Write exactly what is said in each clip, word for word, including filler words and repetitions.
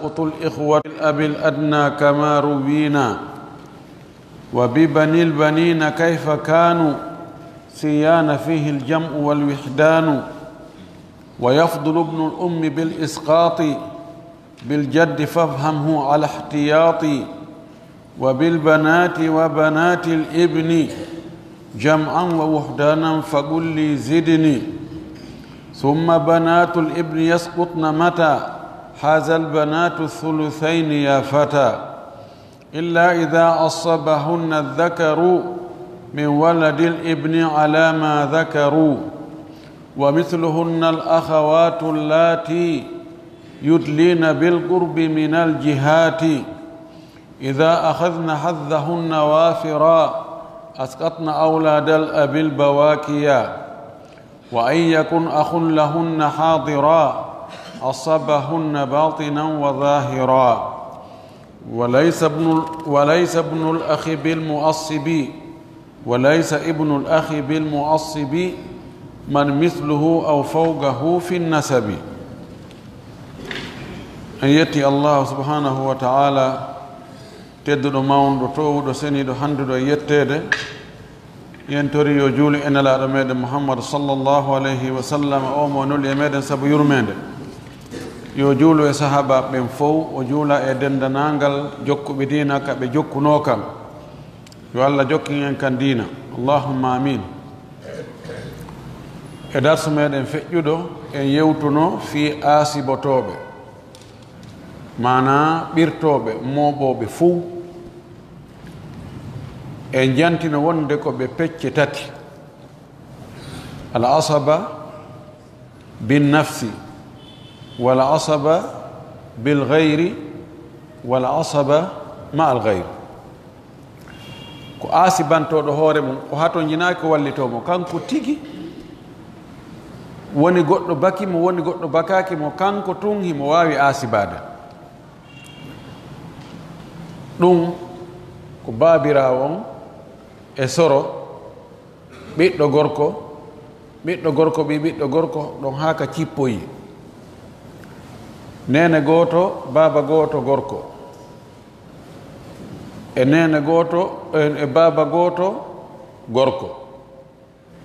تساقط الإخوة الأب الأدنى كما روينا، وببني البنين كيف كانوا، سيان فيه الجمع والوحدان، ويفضل ابن الأم بالإسقاط، بالجد فافهمه على احتياط، وبالبنات وبنات الابن جمعا ووحدانا فقل لي زدني. ثم بنات الابن يسقطن متى حاز البنات الثلثين يا فتى، إلا إذا أصابهن الذكر من ولد الابن على ما ذكروا، ومثلهن الأخوات اللاتي يدلين بالقرب من الجهات، إذا أخذن حظهن وافرا أسقطن أولاد الأب البواكيا، وإن يكن أخ لهن حاضرا أصابهن باطنا وظاهرا، وليس ابن، وليس ابن الأخ بالمعصب، وليس ابن الأخ بالمعصب من مثله أو فوقه في النسب. En yetti Allah subhanahu wa ta'ala, tedduɗo, mawnɗo, toowuɗo, seniiɗo, hannduɗo e yetteede. Yen tori yo juulu e Nelaaɗo meɗen Muhammad sallallahu alayhi wa sallam, o mo nuli e meɗen sabu yurmeende. Yo juulu e sahaabaaɓe ɓen fow, o juula e denndaangal jokkuɓe diina ka ɓe jokkunoo kan. Yo Allah jokkin en kan diina. Allahumma amin. E darsu meɗen feƴƴuɗo, en yewtuno fii aasibotooɓe, maanaa ɓirtooɓe, mooɓooɓe fow. En jantino wonde ko ɓe pecce tati: al asaba bin nafsi, wal asaba bil ghayri, wal asaba ma al ghayri. Ko aasibantooɗo hoore mum, o hatonjinaaki, o wallitoo mo, kanko tigi woni goɗɗo baki mo, woni goɗɗo bakaaki mo, kanko tun himo waawi aasibaade. Ɗum ko baabiraawo on e soro, ɓiɗɗo gorko, ɓiɗɗo gorko, ɓii ɓiɗɗo gorko, ɗon haa ka cippoyi. Neene gooto, baaba gooto gorko, e neene gooto, e, e baaba gooto gorko,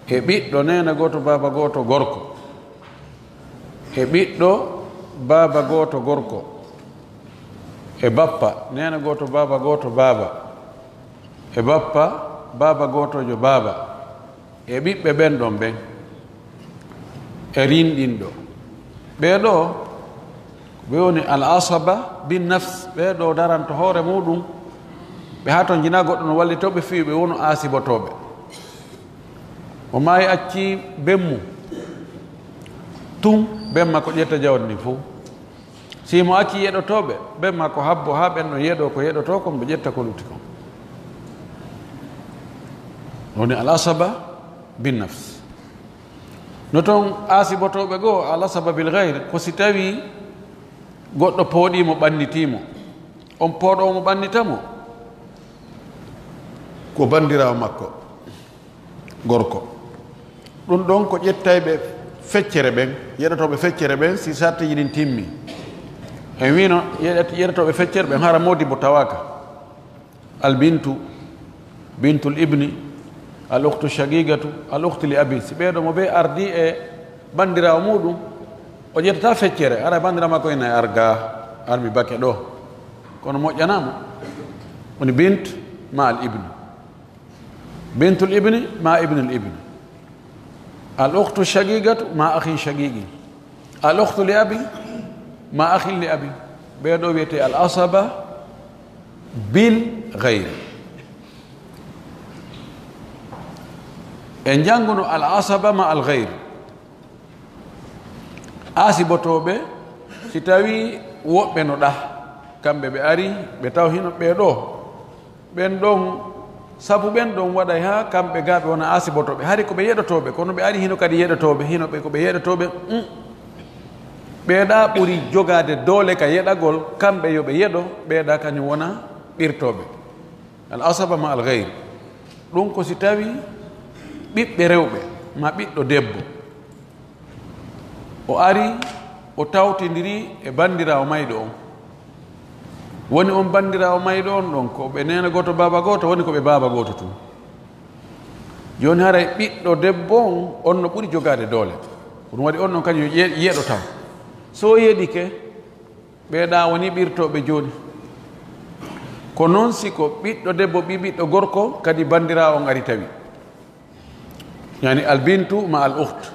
e ɓiɗɗo neene gooto, baaba gooto gorko, e ɓiɗɗo baaba gooto gorko, e bappa neene gooto, baaba gooto baaba, e bappa baaba gootojo baaba, e ɓiɓɓe ɓen ɗon ɓen, e rinɗinɗo. Ɓee ɗoo, ɓe woni al asaba bin nafs, ɓee ɗoo daranto hoore muɗum, ɓe hatonjinaa goɗɗo no wallitoo ɓe fii ɓe wonu aasibotooɓe. O maayi, acci ben mum, tun ben makko ƴetta jawdi ndin fow. Si mo acci yeɗotooɓe, ben makko habbo haa ɓen ɗon yeɗoo ko yeɗotoo kon, ɓe ƴetta ko lutti kon. Woni al asaba bin nafs. No ton aasibotooɓe goo, al asaba bil ghayr, ko si tawii goɗɗo pooɗii mo, ɓannitii mo. On pooɗoowo mo, ɓannita mo, ko banndiraawo makko gorko. Ɗum ɗon ko ƴettayɓe feccere ɓen, yeɗotooɓe feccere ɓen, si sartiiji ɗin timmi. En wiino yeɗet-, yeɗotooɓe feccere ɓen, hara moodibbo tawaaka. Al bintu, bintul ibni, al ukhtu shagigatu, al ukhtu li abi. Si ɓeeɗo mo ɓe ardi e banndiraawo muɗum, o ƴettata feccere, hara banndiraawo makko ina e arga, armi bake ɗo. Kono moƴƴanaama. Woni bint ma al ibni. Bintul ibni ma ibnul ibni. Al ukhtu shagigatu ma akhin shagigi. Al ukhtu li abi ma akhin li abi. Ɓee ɗoo wiyetee al asaba bil ghayri. En jannguno al asaba ma al ghayri. Aasibotooɓe, si tawii woɓɓe no ɗaa, kamɓe ɓe ari, ɓe taw hino ɓee ɗoo, ɓen ɗon, sabu ɓen ɗon waɗay haa kamɓe gaa ɓe wona aasibotooɓe. Hari ko ɓe yeɗotooɓe, kono ɓe ari hino kadi yeɗotooɓe, hino ɓe ko ɓe yeɗotooɓe, mm. Ɓee ɗaa ɓuri jogaade doole ka yeɗagol, kamɓe yo ɓe yeɗo, ɓee ɗaa kañum wona ɓirtooɓe. Al asaba ma al ghayri. Ɗum ko si tawii ɓiɓɓe rewɓe, ma ɓiɗɗo debbo, o ari, o tawtindiri e banndiraawo mayɗo on. Woni on banndiraawo mayɗo on ɗon, ko ɓe neene gooto, baaba gooto, woni ko ɓe baaba gooto tun. Jooni haray ɓiɗɗo debbo on, on no ɓuri jogaade doole. Ko ɗum waɗi on ɗon kañum yo ye-, yeɗo taw. So yeɗike, ɓee ɗaa woni ɓirtooɓe jooni. Ko noon si ko ɓiɗɗo debbo, ɓii ɓiɗɗo gorko, kadi banndiraawo on ari tawi. Yani al bintu ma al ukht.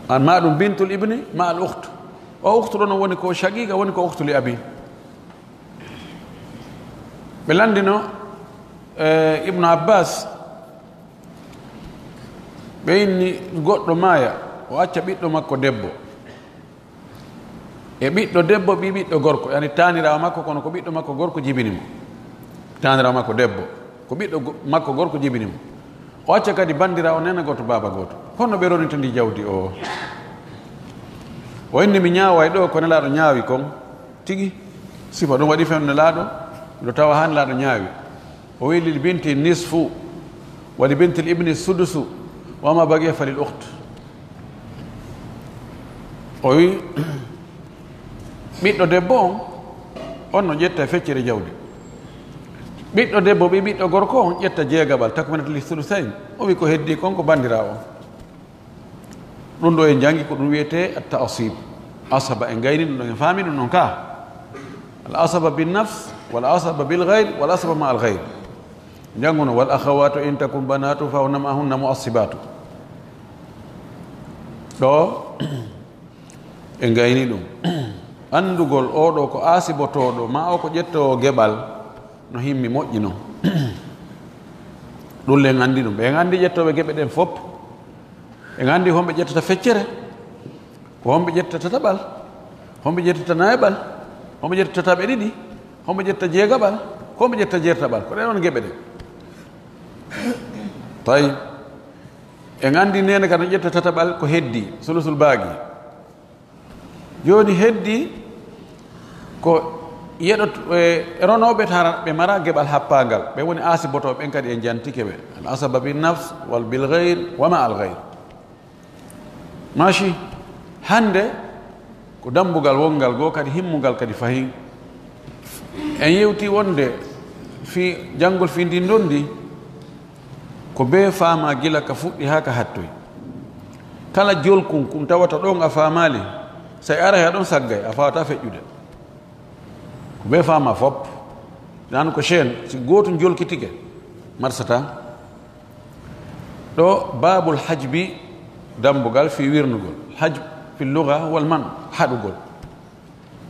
An ma ɗum bintul ibni ma al ukht. O ukht ɗon woni ko shaqiqa, woni ko ukhtu li abi. Ɓe lanndino, eh, Ibnu Abbas, ɓe inni goɗɗo maaya, o acca ɓiɗɗo makko debbo. E ɓiɗɗo debbo, ɓii ɓiɗɗo gorko, yani taaniraawo makko, kono ko ɓiɗɗo makko gorko jibini mo. Taaniraawo makko debbo, ko ɓiɗɗo go-, makko gorko jibini mo. O acca kadi banndiraawo neene gooto, baaba gooto. Honno ɓe ronirta ndi jawdi o? O inni, "Mi ñaaway ɗo ko Nelaaɗo ñaawi kon tigi." Sifa ɗum waɗi fen Nelaaɗo, miɗo tawa haa Nelaaɗo ñaawi. O wi, "Lil binti nisfu, wa li bintil ibni sudusu, wa ma baqiya fa lil ukht." O wi, ɓiɗɗo debbo on, on no ƴetta feccere jawdi. Ɓiɗɗo debbo, ɓii ɓiɗɗo gorko on ƴetta jeegaɓal, takminat li sulusayn. O wi, ko heddi kon ko banndiraawo on. Ɗum ɗo en janngi ko ɗum wiyetee at-ta'sib. Asaba en gayni ɗum ɗon, en faami ɗum ɗon ka. Al asaba bin nafs, wal asaba bil ghayr, wal asaba ma al ghayr. Jannguno, "Wal akhawatu in takun banatu fa hunna ma'ahunna mu'assibatu." Ɗo, en gayni ɗum. Anndugol oo ɗo ko aasibotooɗo, ma o ko ƴettoowo geɓal, no himmi moƴƴi non. Ɗum le en anndi ɗum. Ɓe en anndi ƴettooɓe geɓe ɗen fof. En anndi homɓe ƴettata feccere, ko homɓe ƴettata tataɓal, homɓe ƴettata nayaɓal, homɓe ƴettata tataɓe ɗiɗi, homɓe ƴetta jeegaɓal, ko homɓe ƴetta jeertaɓal. Ko ɗen on geɓe ɗen. Tawi en anndi neene ka no ƴetta tataɓal ko heddi, sulusul baagi. Jooni heddi ko yeɗot-, e, ronooɓe tara ɓe mara geɓal happaangal. Ɓe woni aasibotooɓe ɓen kadi en jantike ɓe. Al asaba bin nafs wal bil ghayr wa ma al ghayr. Mashi, hannde ko dambugal wonngal goo kadi himmungal kadi fahin. En yewti wonde fii janngol fii ndin ndondi, ko bee faamaa gila ka fuɗɗi haa ka hattoy. Kala jolkun kun tawata ɗon a faamaali, so a aray haa ɗon saggay, a faawataa feƴƴude. Ko bee faamaa fop. Nan ko chaîne, si gootun jolkitike, marsataa. Ɗo baabul hajbi, dambugal fii wirnugol. Hajb fil lugha wal man, haɗugol.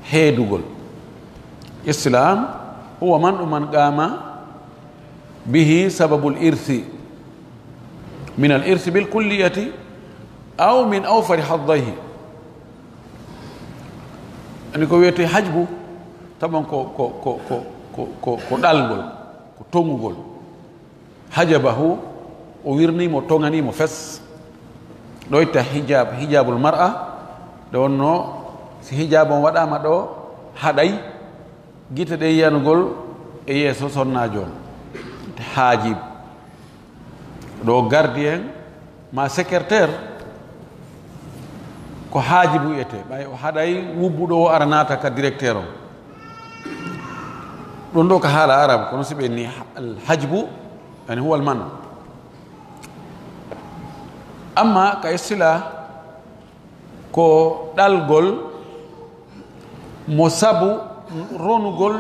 Heedugol. Istilahan, huwa man'u man qama bihi sababul irthi min al irthi bil kulliyati aw min awfari haddayhi. Ani ko wiyetee hajbu, taban ko, ko, ko ɗalngol, ko toŋugol. Hajabahu, o wirnii mo, toŋanii mo fes. Ɗo itta hijab, hijabul mar'a, ɗo wonno, si hijab on waɗaama ɗo, haɗay gite ɗe yiyanugol e yeeso sonnaajo on. Haajib. Ɗo gardien ma secrétaire, ko haajibu wiyetee, ɓay o haɗay wubbuɗo o ara naata ka directeur on. Ɗum ɗo ka haala arab, kono si ɓe ni al hajbu, yani huwal man. Amma ka istilah, ko ɗalgol mo sabu ronugol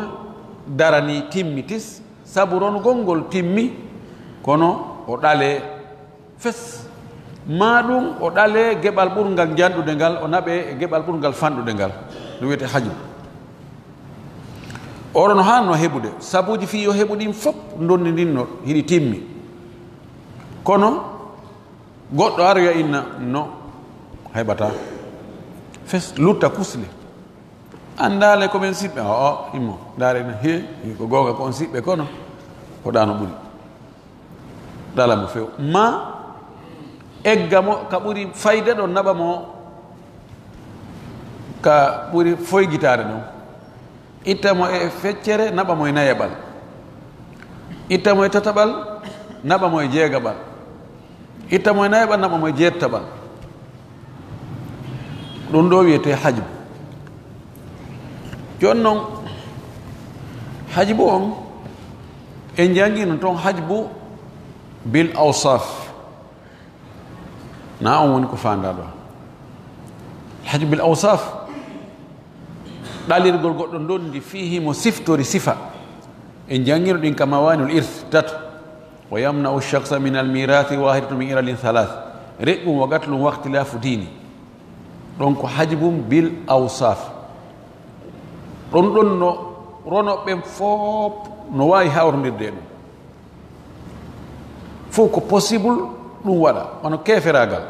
darani timmi tis, sabu ronugol ngol timmi, kono o ɗale fes. Ma ɗum o ɗale geɓal ɓurngal janɗude ngal, o naɓe e geɓal ɓurngal fanɗude ngal. Ɗum wiyetee hajbu. Oɗo no haanno heɓude, sabuuji fii yo heɓu ɗin fof ndonndindinno, hiɗi timmi. Kono goɗɗo aroya inna, no, heɓataa. Fes lutta kusle. Anndaale ko ɓen siɓɓe, o, o, immo. Ndaare na, he, he, ko goonga ko on siɓɓe, kono ko ɗaano ɓuri. Ɗala mo few. Ma egga mo ka ɓuri fayde ɗon, naɓa mo ka ɓuri foygitaade ɗon. Itta mo e feccere, naɓa mo e nayaɓal. Itta mo e tataɓal, naɓa mo e jeegaɓal. Itta mo e nayaɓal, naɓa mo e jeettaɓal. Ɗum ɗo wiyetee hajbu. Jooni noon, Hajbu on, en janngiino toon hajbu bil awsaf. Na on woni ko faandaa ɗo. Hajbu bil awsaf, ɗalirgol goɗɗo ndondi fii himo siftori sifa. En janngiino ɗin ka mawanil irs tato. Wa yamna'u shakhsa min al mirathi wahidatun min ilalin thalath. Riqqun wa qatlun wa ikhtilafu dini. Ɗon ko hajbun bil awsaf. Ɗon ɗon no rono ɓen fof no waawi hawrondirde e ɗum. Fof ko possible ɗum waɗa, wano keeferaagal.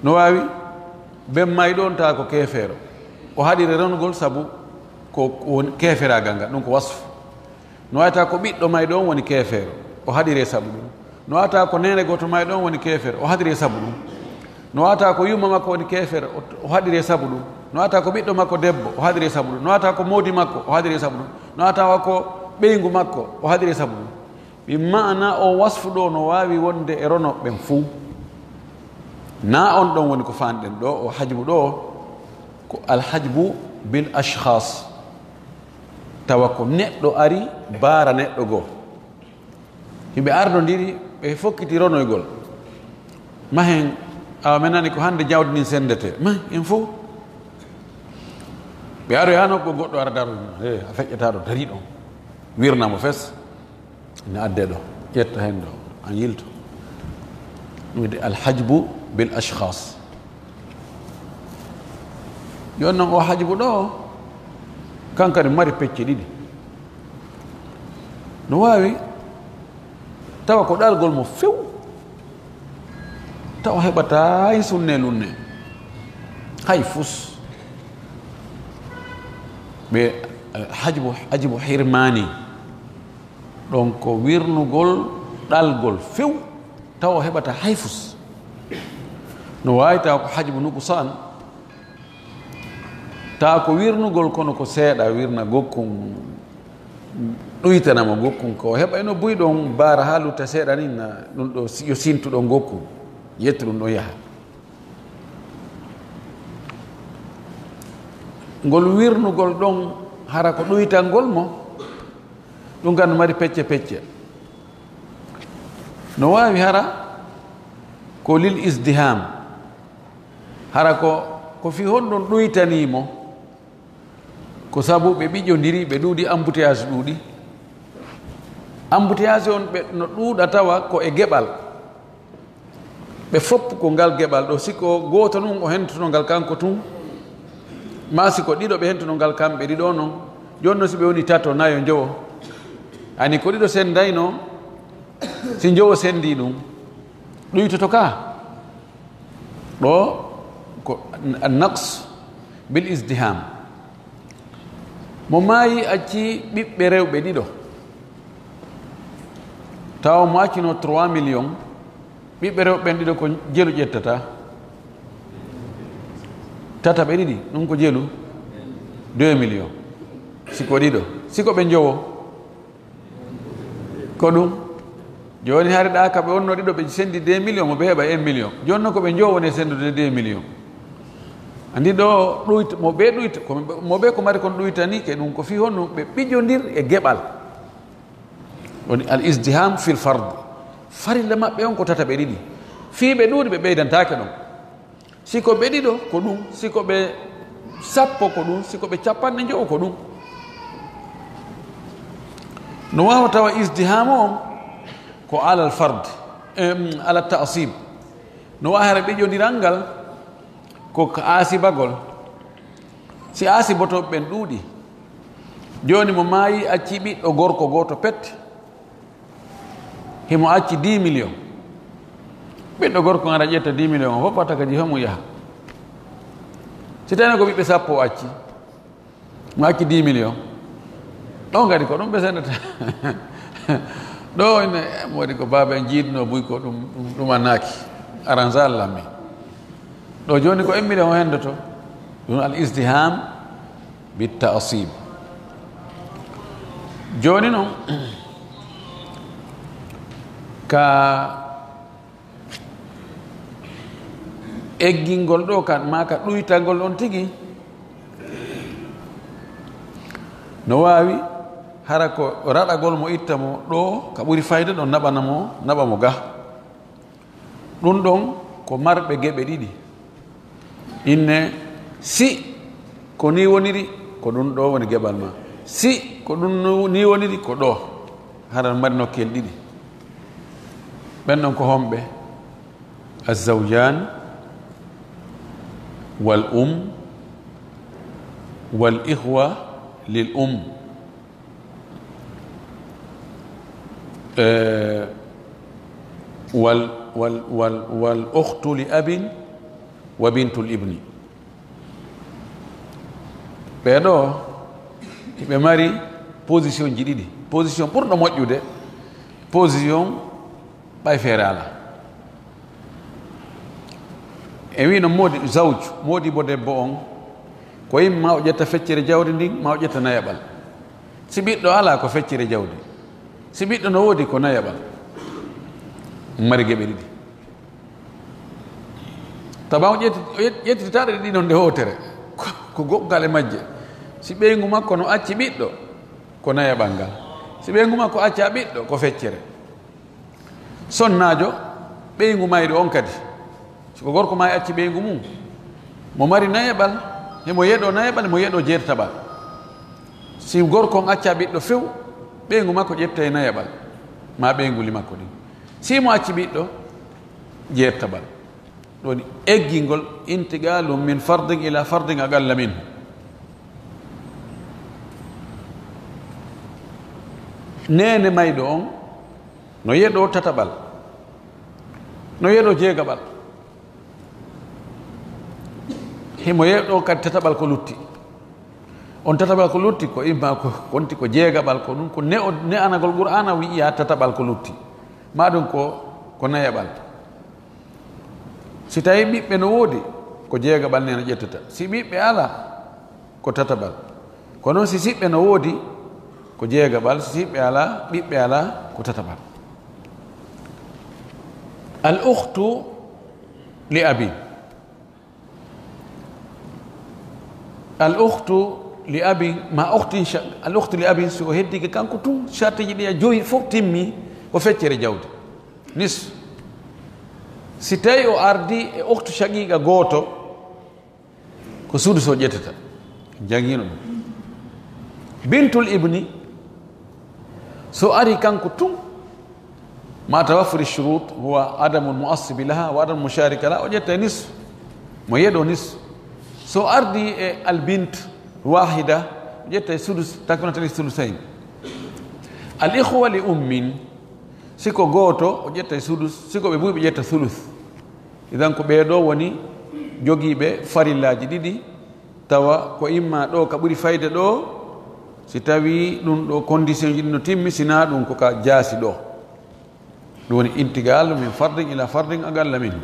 No waawi, ben mayɗo on tawa ko keefeero. O haɗire ronugol sabu ko, ko woni keeferaagal ngal, ɗum ko wasfu. No waawi tawa ko ɓiɗɗo mayɗo on woni keefeero, o haɗire sabu ɗum. No waawi tawa ko neene gooto mayɗo on woni keefeero, o haɗire sabu ɗum. No waawi tawa ko yumma makko woni keefeero, o, o haɗire sabu ɗum. No waawi tawa ko ɓiɗɗo makko debbo, o haɗire sabu ɗum. No waawi tawa ko moodi makko, o haɗire sabu ɗum. No waawi tawa ko ɓeyngu makko, o haɗire sabu ɗum. Bi maana o wasfu ɗo no waawi wonde e rono ɓen fuu. Na on ɗon woni ko faanɗen ɗo, o hajbu ɗo, ko al hajbu bil ashkhas. Tawa ko neɗɗo ari baara neɗɗo goo. Hiɓe ardondiri, ɓe fokkiti ronoygol. Mahen, awa men nani ko hannde jawdi ndin senndete. Mah, en fof. Ɓe aroyaano ko goɗɗo ara daro. He, a feƴƴata ɗo, dari ɗon. Wirna mo fes. Ina adde ɗo, ƴetta heen ɗo, an yilto. Ɗum wiyde alhajbu bil ashkhas. Jooni noon o hajbu ɗo, kankadi mari pecce ɗiɗi. No waawi tawa ko ɗalgol mo few, tawa heɓata hay sunne lunne, hay fus. Ɓe, eh, hajbu, hajbu hirmani. Ɗon ko wirnugol ɗalgol few, tawa o heɓata hay fus. No waawi tawa ko hajbu nukusaan, tawa ko wirnugol kono ko seeɗa, wirna gokkun, ɗuytana mo gokkun, ko heɓa ino buy ɗon baara haa lutta seeɗa nin, na ɗum ɗo si-, yo sintu ɗon gokkun, yettu ɗum ɗon yaha. Ngol wirnugol ɗon, hara ko ɗuytangol mo, ɗum kam no mari pecce pecce. No waawi hara ko lil izdiham, hara ko, ko fii honɗun ɗuytanii mo, ko sabu ɓe ɓiƴondiri, ɓe ɗuuɗi, embouteillage ɗuuɗi. Embouteillage on ɓe no ɗuuɗa tawa ko e geɓal. Ɓe fof ko ngal geɓal ɗo, si ko gooto nun o hentono ngal kanko tun, maa si ko ɗiɗo ɓe hentono ngal kamɓe ɗiɗo non, jooni non si ɓe woni tato, nayo, njowo, ani ko ɗiɗo senndayno, si njowo senndi ɗum, ɗuytoto ka. Ɗo ko an-naqs bil izdiham. Mo maayi, acci ɓiɓɓe rewɓe ɗiɗo. Tawa mo accino trois millions, ɓiɓɓe rewɓe ɓen ɗiɗo ko jelu ƴettata. Tataɓe ɗiɗi, ɗum ko jelu deux millions. Si ko ɗiɗo, si ko ɓe njowo, ko ɗum. Jooni hari ɗa ka ɓe wonno ɗiɗo, ɓe sendi deux millions, mo ɓe heɓa un million. Jooni noon ko ɓe njowo woni e sendude deux millions. Andi ɗo ɗuyt-, mo ɓe ɗuyta, ko mo ɓe ko mari kon ɗuytani ke ɗum ko fii honno ɓe ɓiƴondir e geɓal. Woni al izdiham fil fard. Farilla maɓɓe on ko tataɓe ɗiɗi. Fii ɓe ɗuuɗi ɓe ɓeydantaake ɗon. Si ko ɓe ɗiɗo ko ɗum, si ko ɓe sappo ko ɗum, si ko ɓe capanɗe njowo ko ɗum. No waawa tawa izdiham on ko alal fard, em, ala ta'sib. No waawi hara ɓiƴondiral ngal ko ka asibagol. Si asibotooɓe ɓen ɗuuɗi, jooni mo maayi acci ɓiɗɗo gorko gooto pet, himo acci dix millions. Ɓiɗɗo gorko ngara ƴetta dix millions o fof, watta ka jiho mum yaha. Si tawii ko ɓiɓɓe sappo o acci, mo acci dix millions. Ɗo ngadi ko ɗum ɓe sendata. Ɗo ene, mo waɗi ko baaba en jiiduno buy ko ɗum, ɗum, ɗum annaaki. Aranza Allah mi. Ɗo jooni ko un million o hendoto. Ɗum al izdiham bit ta'sib. Jooni noon, ka eggingol ɗo kan, maa ka ɗuytangol on tigi, no waawi Hara ko raɗagol mo itta mo ɗo ka ɓuri fayda ɗon, naɓana mo, naɓa mo ga. Ɗum ɗon ko marɓe geɓe ɗiɗi. Inne, si ko ni woniri, ko ɗum ɗo woni geɓal ma. Si ko ɗum no-, ni woniri, ko ɗo. Hara mari nokkel ɗiɗi. Ɓen ɗon ko homɓe? Azzawjan, wal um, wal ikhwa lil um. Eh, wal, wal, wal, wal ukhtu li abin wa bintul ibni. Ɓee ɗo, hiɓe mari position ji ɗiɗi. Position ɓurɗo moƴƴude, position ɓay feere alaa. E wii no moodi zawj, moodi bo debbo on, ko imma o ƴetta feccere jawdi ndin, ma o ƴetta nayaɓal. Si ɓiɗɗo alaa, ko feccere jawdi. Si ɓiɗɗo no woodi, ko nayaɓal. Mari geɓe ɗiɗi. Tawa o ƴetti-, o ƴet-, ƴettitaɗe ɗiɗi non nde wootere. Ko, ko goɗɗal e majje. Si ɓeyngu makko no acci ɓiɗɗo, ko nayaɓal ngal. Si ɓeyngu makko acca ɓiɗɗo, ko feccere. Sonnaajo, ɓeyngu mayɗo on kadi, si ko gorko maayi acci ɓeyngu mum, mo mari nayaɓal, himo yeɗoo nayaɓal, mo yeɗoo jeertaɓal. Si gorko on acca ɓiɗɗo few, ɓeyngu makko ƴettay nayaɓal, ma ɓeyngu li makko ɗin. Si mo acci ɓiɗɗo, jeertaɓal. Ɗum woni eggingol, intiqalun min fardin ila fardin aqalla minhu. Neene mayɗo on no yeɗoo tataɓal, no yeɗoo jeegaɓal. Himo yeɗoo kadi tataɓal ko lutti. On tataɓal ko lutti ko imma ko konti ko jeegaɓal, ko ɗum ko ne'o-, ne'anagol Qur'aana wi'i yaa tataɓal ko lutti. Ma ɗum ko, ko nayaɓal. Si tawi ɓiɓɓe no woodi, ko jeegaɓal neene ƴettata. Si ɓiɓɓe alaa, ko tataɓal. Kono si siɓɓe no woodi, ko jeegaɓal. Si siɓɓe alaa, ɓiɓɓe alaa, ko tataɓal. Al ukhtu li abin. Al ukhtu li abin, ma ukhtin sha-, al ukhtu li abin, so o heddike kanko tun, shartiji ɗi a joyi fof timmi, ko feccere jawdi. Nis. Si tawi o ardi e ukhtu shaqiqa gooto, ko sudus o ƴettata. Jangino ɗum. Bintul ibni, so ari kanko tun, ma tawaffuri shurut, huwa adamul muassibi laha wa adamul musharika laha, o ƴetta e nis, mo yeɗo nis. So ardi e al bint wahida, o ƴetta e sudus, takunata li sulusayn. Al ikhwa li ummin, si ko gooto, o ƴetta e sudus, si ko ɓe buy, ɓe ƴetta sulus. Idan ko ɓee ɗoo woni jogiiɓe farillaaji ɗiɗi, tawa ko imma ɗoo ka ɓuri fayde ɗoo, si tawii ɗum ɗoo condition ji ɗi no timmi, sinaa ɗum ko ka jaasi ɗoo. Ɗum woni intiqal min fardin ila fardin aqalla minhu.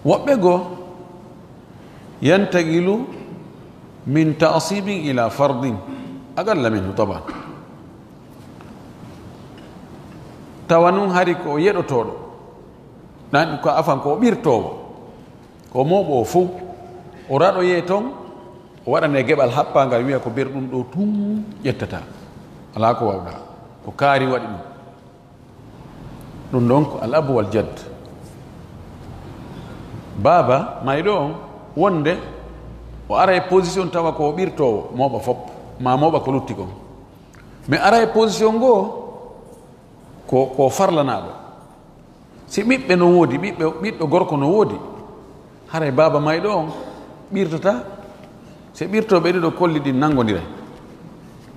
Woɓɓe goo, yantaqilu min ta'sibin ila fardin aqalla minhu taban. Tawa nun hari ko o yeɗotooɗo. Nan ko afan ko o ɓirtoowo. Ko mooɓo o fow. O raɗoyee ton, o waɗanee geɓal happaangal, wi'a ko ber ɗum ɗoo tun ƴettata. Alaa ko wawɗa. Ko kaari waɗi ɗum. Ɗum ɗon ko al abu wal jadd. Baaba mayɗo on, wonde o ara e position tawa ko o ɓirtoowo, mooɓa fop, ma mooɓa ko lutti kon. Mais ara e position ngoo, ko, ko farlanaaɗo. Si ɓiɓɓe no woodi, ɓiɓɓe, ɓiɗɗo gorko no woodi, haray baaba mayɗo on ɓirtata. Si ɓirtooɓe ɗiɗo kolli ɗin nanngondiray,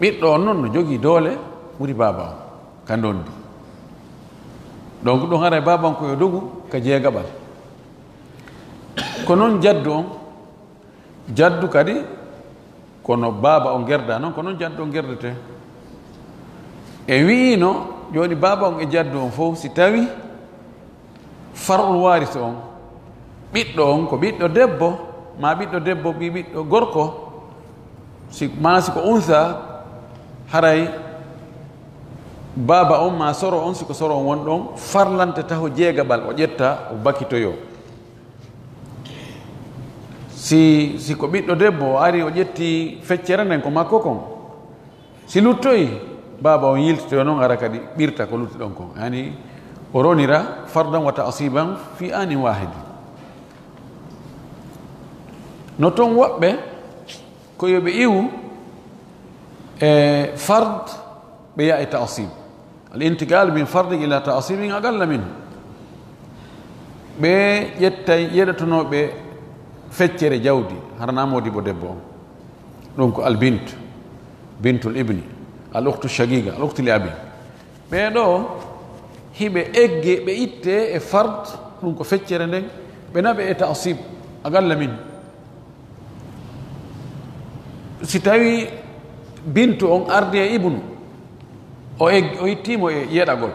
ɓiɗɗo on non no jogii doole ɓuri baaba on ka ndondi. Donc ɗum haray baaba on ko yo dogu ka jeegaɓal. Ko non jaddu on, jaddu kadi, kono baaba on gerda non, ko non jaddu on gerdete. E wi'ino, jooni baaba on e jaddu on fof, si tawi far'ul waaris on, ɓiɗɗo on ko ɓiɗɗo debbo, ma ɓiɗɗo debbo ɓi ɓiɗɗo gorko, si, ma si ko unsa, haray baaba on ma soro on, si ko soro on won ɗon, farlante taho jeegaɓal, o ƴetta, o bakitoyo. Si, si ko ɓiɗɗo debbo o ari, o ƴetti feccere nden, ko makko kon. Si luttoyi, baaba on yiltitoyo non, ara kadi ɓirta ko lutti ɗon kon. Yani, o ronira fardan wa ta'siban fi anin wahidin. No ton woɓɓe, ko yo ɓe iwu e fard, ɓe yaha e ta'sib. Al intiqal min fardin ila ta'sibin aqalla minhu. Ɓe ƴettay yeɗotonooɓe feccere jawdi, harana moodi bo debbo on. Ɗum ko al bint, bintul ibni, al ukhtu shaqiqa, al ukhtu li abi. Ɓee ɗoo, hiɓe egge, ɓe itte e fard, ɗum ko feccere nden, ɓe naɓe e ta'sib, aqalla min. Si tawi bintu on ardi e ibnu, o eg-, o ittiimo e yeɗagol,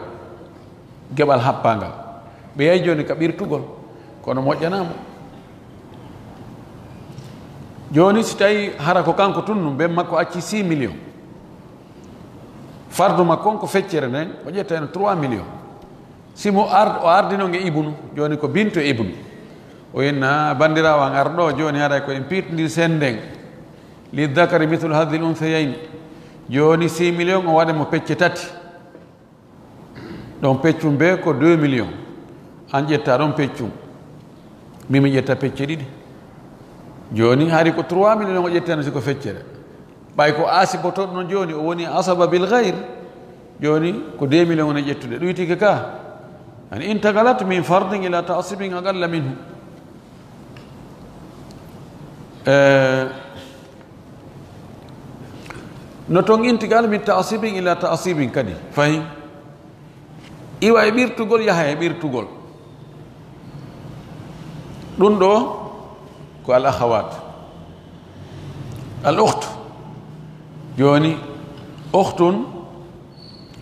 geɓal happangal, ɓe yahi jooni ka ɓirtugol, kono moƴƴanaama. Jooni si tawi hara ko kanko tun, ɗum ben makko acci six millions, fardu makko on ko feccere nden, o ƴettayno trois millions. Si mo ard-, o ardino nge ibnu, jooni ko bintu e ibnu. O inna, "Banndiraawo an arɗo, jooni haray ko en piirtindiri sennden. Li dhakari mithlu hadhil unthayayn." Jooni six millions o waɗa mo pecce tati. Ɗon peccum bee ko deux millions. An ƴetta ɗon peccum. Min mi ƴetta pecce ɗiɗi. Jooni hari ko trois millions o ƴettano si ko feccere. Ɓay ko asibotooɗo non jooni, o woni asaba bil ghayr. Jooni ko deux millions woni ƴettude. Ɗuytike ka. Ani intagalat min fardin ila ta'sibin aqalla minhu. Eh, no ton intigal min ta'sibin ila ta'sibin kadi. Fahin? Iwa e ɓirtugol, yaha e ɓirtugol. Ɗum ɗo ko al akhawat. Al ukhtu. Jooni, ukhtun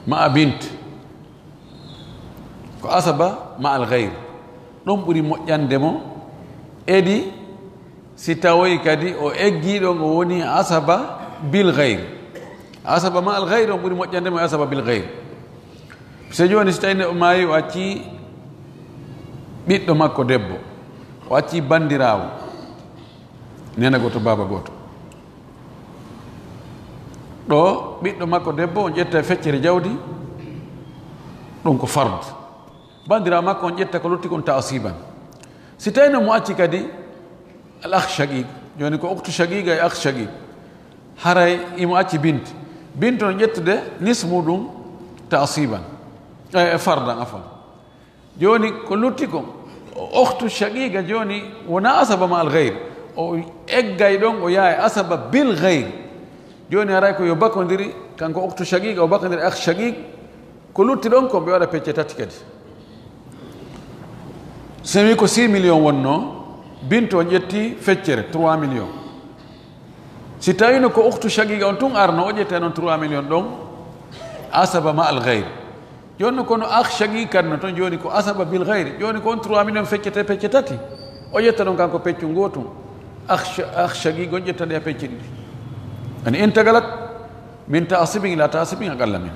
ma'a bint. Ko asaba ma'al ghayr. Ɗum ɓuri moƴƴande mo. Edi si tawoy kadi o eggi ɗon, o woni asaba bil ghayr. Asaba ma'al ghayr on ɓuri moƴƴande mo e asaba bil ghayr. Se jooni si tawi neɗɗo maayi, o acci ɓiɗɗo makko debbo, o acci banndiraawo, nena gooto, baaba gooto. Ɗo ɓiɗɗo makko debbo, on ƴetta e feccere jawdi, ɗum ko fard. Banndiraawo makko on ƴetta ko lutti kon ta'siban. Si tawi no mo acci kadi al akh shaqiq, jooni ko ukhtu shaqiqa e akh shaqiq, haray imo acci bint. Bint on ƴettude nis muɗum ta'siban, e, e fardan, afwan. Jooni ko lutti kon, o ukhtu shaqiqa jooni wona asaba ma al ghayr. O eggay ɗon, o yaha e asaba bil ghayr. Jooni haray ko yo bakondiri, kanko ukhtu shaqiqa, o bakondiri akh shaqiq. Ko lutti ɗon kon ɓe waɗa pecce tati kadi. So mi ko six millions wonnoo, bintu on ƴetti feccere trois millions. Si tawino ko ukhtu shaqiqa on tun arno, o ƴetta non trois millions ɗon, asaba ma al ghayr. Jooni no kono akh shaqiq kan no ton, jooni ko asaba bil ghayr. Jooni ko on trois millions feccete pecce tati. O ƴetta ɗon kanko peccu ngootun. Akh sha-, akh shaqiq on ƴetta ɗe pecce ɗiɗi. Ani intagalat min ta'sibin ila ta'sibin aqalla min.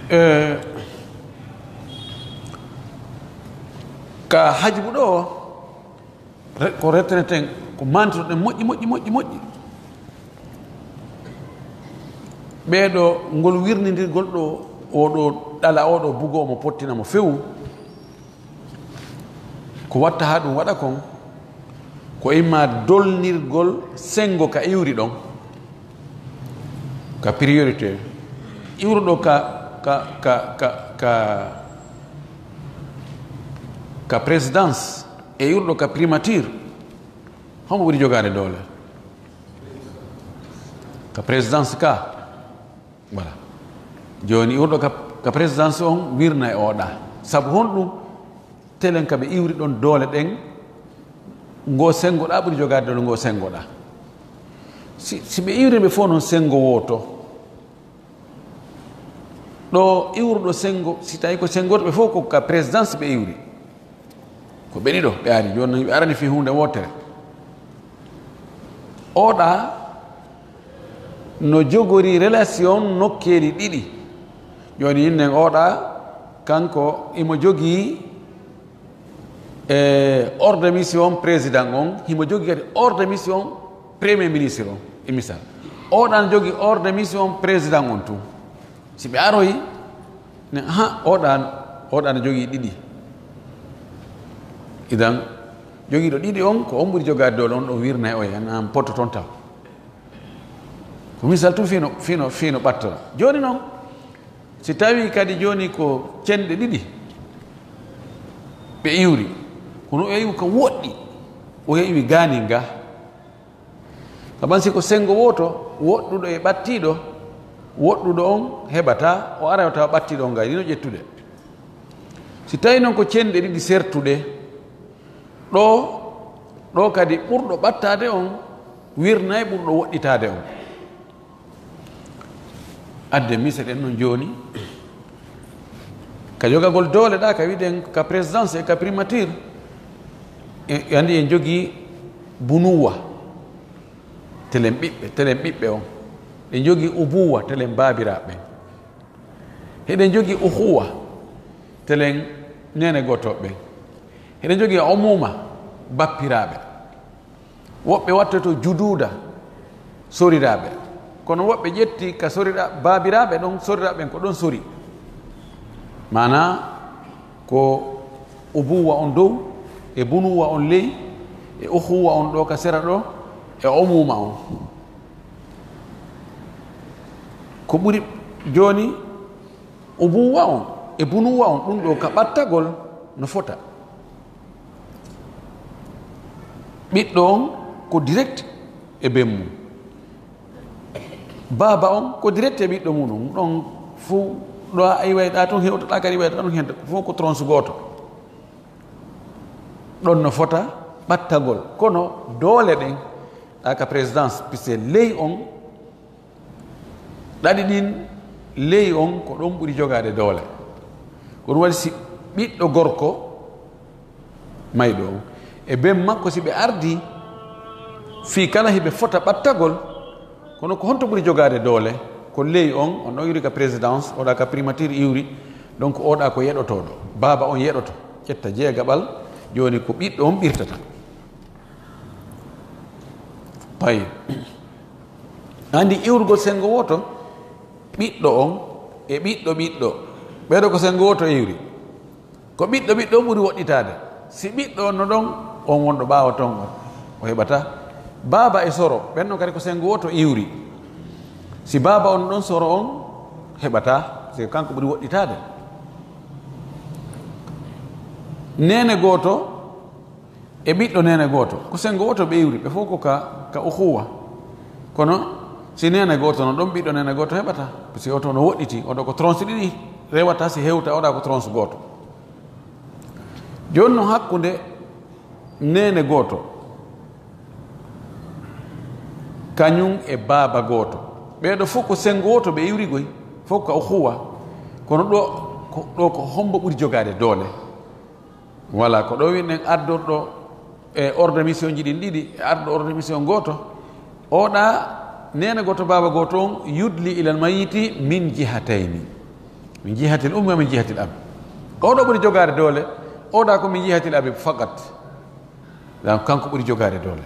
Eh, ka hajbu ɗo, re-, ko reteneten, ko mantoɗen moƴƴi, moƴƴi, moƴƴi, moƴƴi. Ɓee ɗo, ngol wirnindirgol ɗo, oo ɗo ɗala, oo ɗo bugo, omo pottina mo few. Ko watta haa ɗum waɗa kon, ko imma dolnirgol senngo ka iwri ɗon, ka priorité. Iwruɗo ka, ka, ka, ka, ka, ka présidence e iwruɗo ka primature, homo ɓuri jogaade doole? Ka présidence ka. Voilà. Jooni iwruɗo ka, ka présidence on wirna e oɗa. Sabu honɗum? Telen ka ɓe iwri ɗon doole ɗen, ngo senngoɗa ɓuri jogaade doole ngo senngoɗa. Si, si ɓe iwri ɓe fof noon senngo wooto, ɗo iwruɗo senngo, si tawi ko senngoto ɓe fof ko ka présidence ɓe iwri. Ko ɓe ɗiɗo ɓe ari, jooni noon ɓe arani fii huunde wootere. Oɗa no jogori relation nokkeeli ɗiɗi. Jooni innen oɗa, kanko imo jogii E ordre de mission président on, himo jogii kadi ordre de mission premier ministre on. E misal, oɗa na jogii ordre de mission président on tun. Si ɓe aroyi, ne, ha, oɗa, oɗa na jogii ɗiɗi. Idan, jogiiɗo ɗiɗi on, ko on ɓuri jogaade doole, on ɗon wirna e oya, an poto ton taw. Ko misal tun fino, fino, fino ɓattora. Jooni non, si tawi kadi jooni ko cenɗe ɗiɗi ɓe iwri, kono o iwi ko woɗɗi, o iwi gaanin ga. Kaban si ko senngo wooto, woɗɗuɗo e ɓattiiɗo, woɗɗuɗo on heɓata, o ara o tawa ɓattiiɗo on ga, hino ƴettude. Si tawi non ko cenɗe ɗiɗi sertuɗe, ɗo, ɗo kadi ɓurɗo ɓattaade on, wirnay ɓurɗo woɗɗitaade on. Adde mise ɗen non jooni, ka jogagol doole ɗa, ka wiɗen ka présidence e ka primature, e, e andi en jogii bunuwa, telen ɓiɓɓe, telen ɓiɓɓe on. Ɗen jogii ubuwa, telen baabiraaɓe ɓen. Hiɗen jogii uhuwa, telen neene gootooɓe ɓen. Hiɗen jogii umuma, bappiraaɓe. Woɓɓe wattoto juduuda, soriraaɓe. Kono woɓɓe ƴetti ka sorira-, baabiraaɓe ɗon, soriraaɓe ɓen ko ɗon sori. Maanaa ko ubuwa on dow, e bunuwa on ley, e uhuwa on ɗo ka sera ɗo, e umuma on. Ko ɓuri jooni, ubuwa on e bunuwa on, ɗum ɗo ka ɓattagol no fota. Ɓiɗɗo on ko direct e ben mum. Baaba on ko direct e ɓiɗɗo mum. Ɗum ɗon fuu ɗo a iway ɗa tun, hewtoɗa kadi iway ɗa tun, hen fof ko tronche gooto. Ɗon no fota ɓattagol. Kono doole ɗen, ɗa ka présidence, puisque ley on, ɗaɗi ɗin ley on ko ɗon ɓuri jogaade doole. Ko ɗum waɗi si ɓiɗɗo gorko mayɗo on e ben makko, si ɓe ardi fii kala hiɓe fota ɓattagol, kono ko honto ɓuri jogaade doole? Ko ley on, on ɗon iwri ka présidence, oɗa ka primature iwri, donc oɗa ko yeɗotooɗo. Baaba on yeɗoto, ƴetta jeegaɓal, jooni ko ɓiɗɗo on ɓirtata. Payi. Andi iwrugol senngo wooto, ɓiɗɗo on e ɓiɗɗo ɓiɗɗo. Ɓeeɗo ko senngo wooto iwri. Ko ɓiɗɗo ɓiɗɗo on ɓuri woɗɗitaade. Si ɓiɗɗo on no ɗon, on wonɗo ɓaawo ton on, o heɓata. Baaba e soro, ɓen non kadi ko senngo wooto iwri. Si baaba on ɗon, soro on heɓata, si kanko ɓuri woɗɗitaade. Neene gooto, e ɓiɗɗo neene gooto, ko senngo wooto ɓe iwri, ɓe fof ko ka, ka uhuwa. Kono si neene gooto no ɗon, ɓiɗɗo neene gooto heɓata. Parce que oto no woɗɗiti, oɗo ko tronche ɗiɗi rewata si hewta, oɗa ko tronche gooto. Jooni no hakkunde neene gooto, kañum e baaba gooto, ɓeeɗo fof ko senngo wooto ɓe iwri goy, fof ko ka uhuwa. Kono ɗo, ko, ɗo ko hombo ɓuri jogaade doole? Voilà, ko ɗo winɗen ardorɗo e ordre de mission ji ɗin ɗiɗi, e arɗo ordre de mission gooto. Oɗa neene gooto, baaba gooto on, yudli ilal mayiti min jihatayni. Min jihatil ummi wa min jihatil abi. Oɗo ɓuri jogaade doole, oɗa ko min jihatil abi fakat. Donc, kanko ɓuri jogaade doole.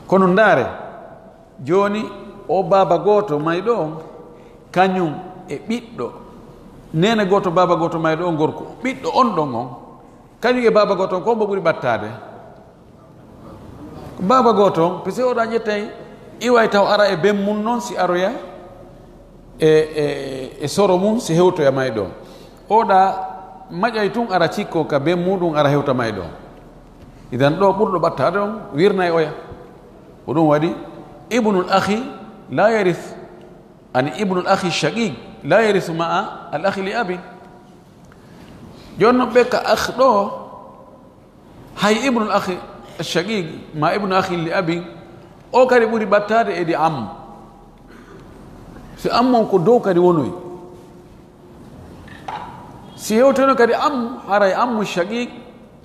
Kono ndaare, jooni, o baaba gooto mayɗo on, kañum e ɓiɗɗo, neene gooto, baaba gooto mayɗo on gorko, ɓiɗɗo on ɗon on, kañum e baaba gooto on, ko hombo ɓuri ɓattaade? Ko baaba gooto on, parce que oɗa ƴettay, iway taw ara e ben mum non, si aroya e, e, e soro mum, si hewtoya mayɗo on. Oɗa maƴay tun, ara cikko ka ben muɗum, ara hewta mayɗo on. Idan ɗo ɓurɗo ɓattaade on, wirnay oya. Ko ɗum waɗi ibnul akhi la yarith, ani ibnul akhi shaqiq la yarithu ma'a al akhi li abin. Jooni non ɓe ka akh ɗo, hay ibnul akhi shaqiq ma ibnul akhi li abin, o kadi ɓuri ɓattaade e ɗi ammu. Si ammu on ko dow kadi wonoy. Si hewtino kadi ammu, haray ammu shaqiq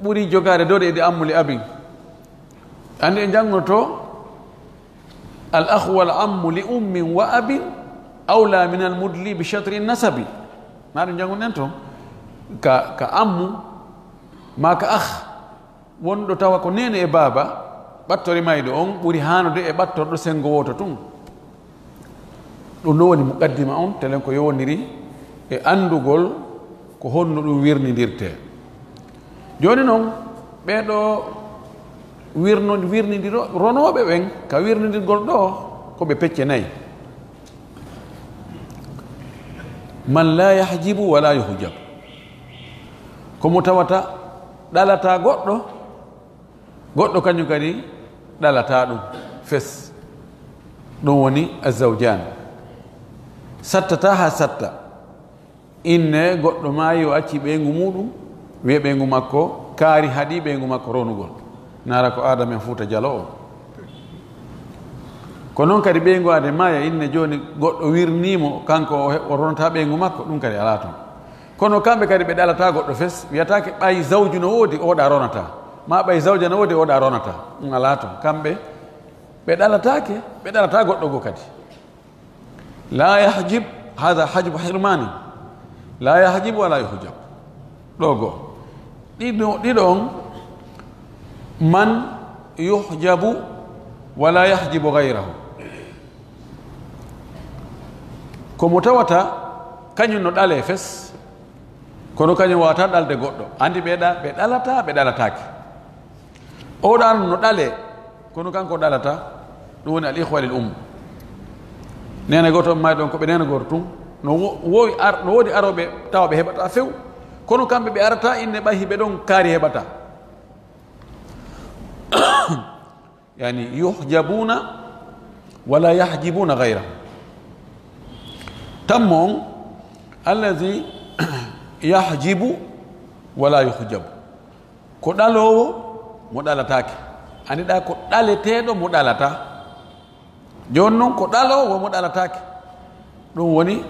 ɓuri jogaade doole e ɗi ammu li abin. Andi en janngoto, al akhu wal ammu li ummin wa abin awla min al mudli bi shatri nasabi. Na ɗum jannguɗen ton? Ka, ka ammu, ma ka akh, Wonɗo tawa ko neene e baaba, ɓattori mayɗo on ɓuri haanude e ɓattorɗo senngo wooto tun. Ɗum ɗo woni muqaddima on, telen ko yowondiri e anndugol ko honno ɗum wirnindirtee. Jooni non, ɓee ɗoo wirno-, wirnindiro-, ronooɓe ɓen ka wirnindirgol ɗoo, ko ɓe pecce nayi. Man la yahjibu wa la yuhjab. Ko mo tawata ɗalataa goɗɗo, goɗɗo kañum kadi ɗalataa ɗum fes. Ɗum woni azzawjan. Sattataa haa satta. Inne goɗɗo maayi, o acci ɓeyngu muuɗum, wiya ɓeyngu makko kaari, haɗi ɓeyngu makko ronugol. Nara ko Aadama en Fuuta Jaloo o. Ko noon kadi ɓeyngu aade maaya, inne jooni goɗɗo wirnii mo, kanko o he-, o ronataa ɓeyngu makko, ɗum kadi alaa toon. Kono kamɓe kadi ɓe ɗalataa goɗɗo fes, wiyataake ɓay zawju no woodi, oɗa ronataa. Ma ɓay zawja no woodi, oɗa ronataa. Ɗum alaa toon. Kamɓe ɓe ɗalataake, ɓe ɗalataa goɗɗo goo kadi. La yahjib, hada hajbu hirmani. La yahjib wala yuhjab. Ɗo goo. Ɗiɗo, ɗiɗo on, man yuhjabu wala yahjibu ghayrahu. Ko mo tawata, kañum no ɗalee fes, kono kañum waawataa ɗalde goɗɗo. Anndi ɓee ɗa, ɓe ɗalataa, ɓe ɗalataake. Oɗa no ɗalee, kono kanko ɗalataa, ɗum woni al ikhwa lil um. Neene gooto on maayi ɗon ko ɓe neene gooto tun. No wo-, wowi ar-, no woodi arooɓe tawa ɓe heɓataa few, kono kamɓe ɓe arataa inne ɓay hiɓe ɗon kaari heɓataa. Yani, yuhjabuna wala yahjibuna ghayrahu. Tammo on, allazi yahjibu wala yuhjabu. Ko ɗaloowo mo ɗalataake. Anndi ɗa ko ɗaleteeɗo mo ɗalataa. Jooni non ko ɗaloowo mo ɗalataake. Ɗum woni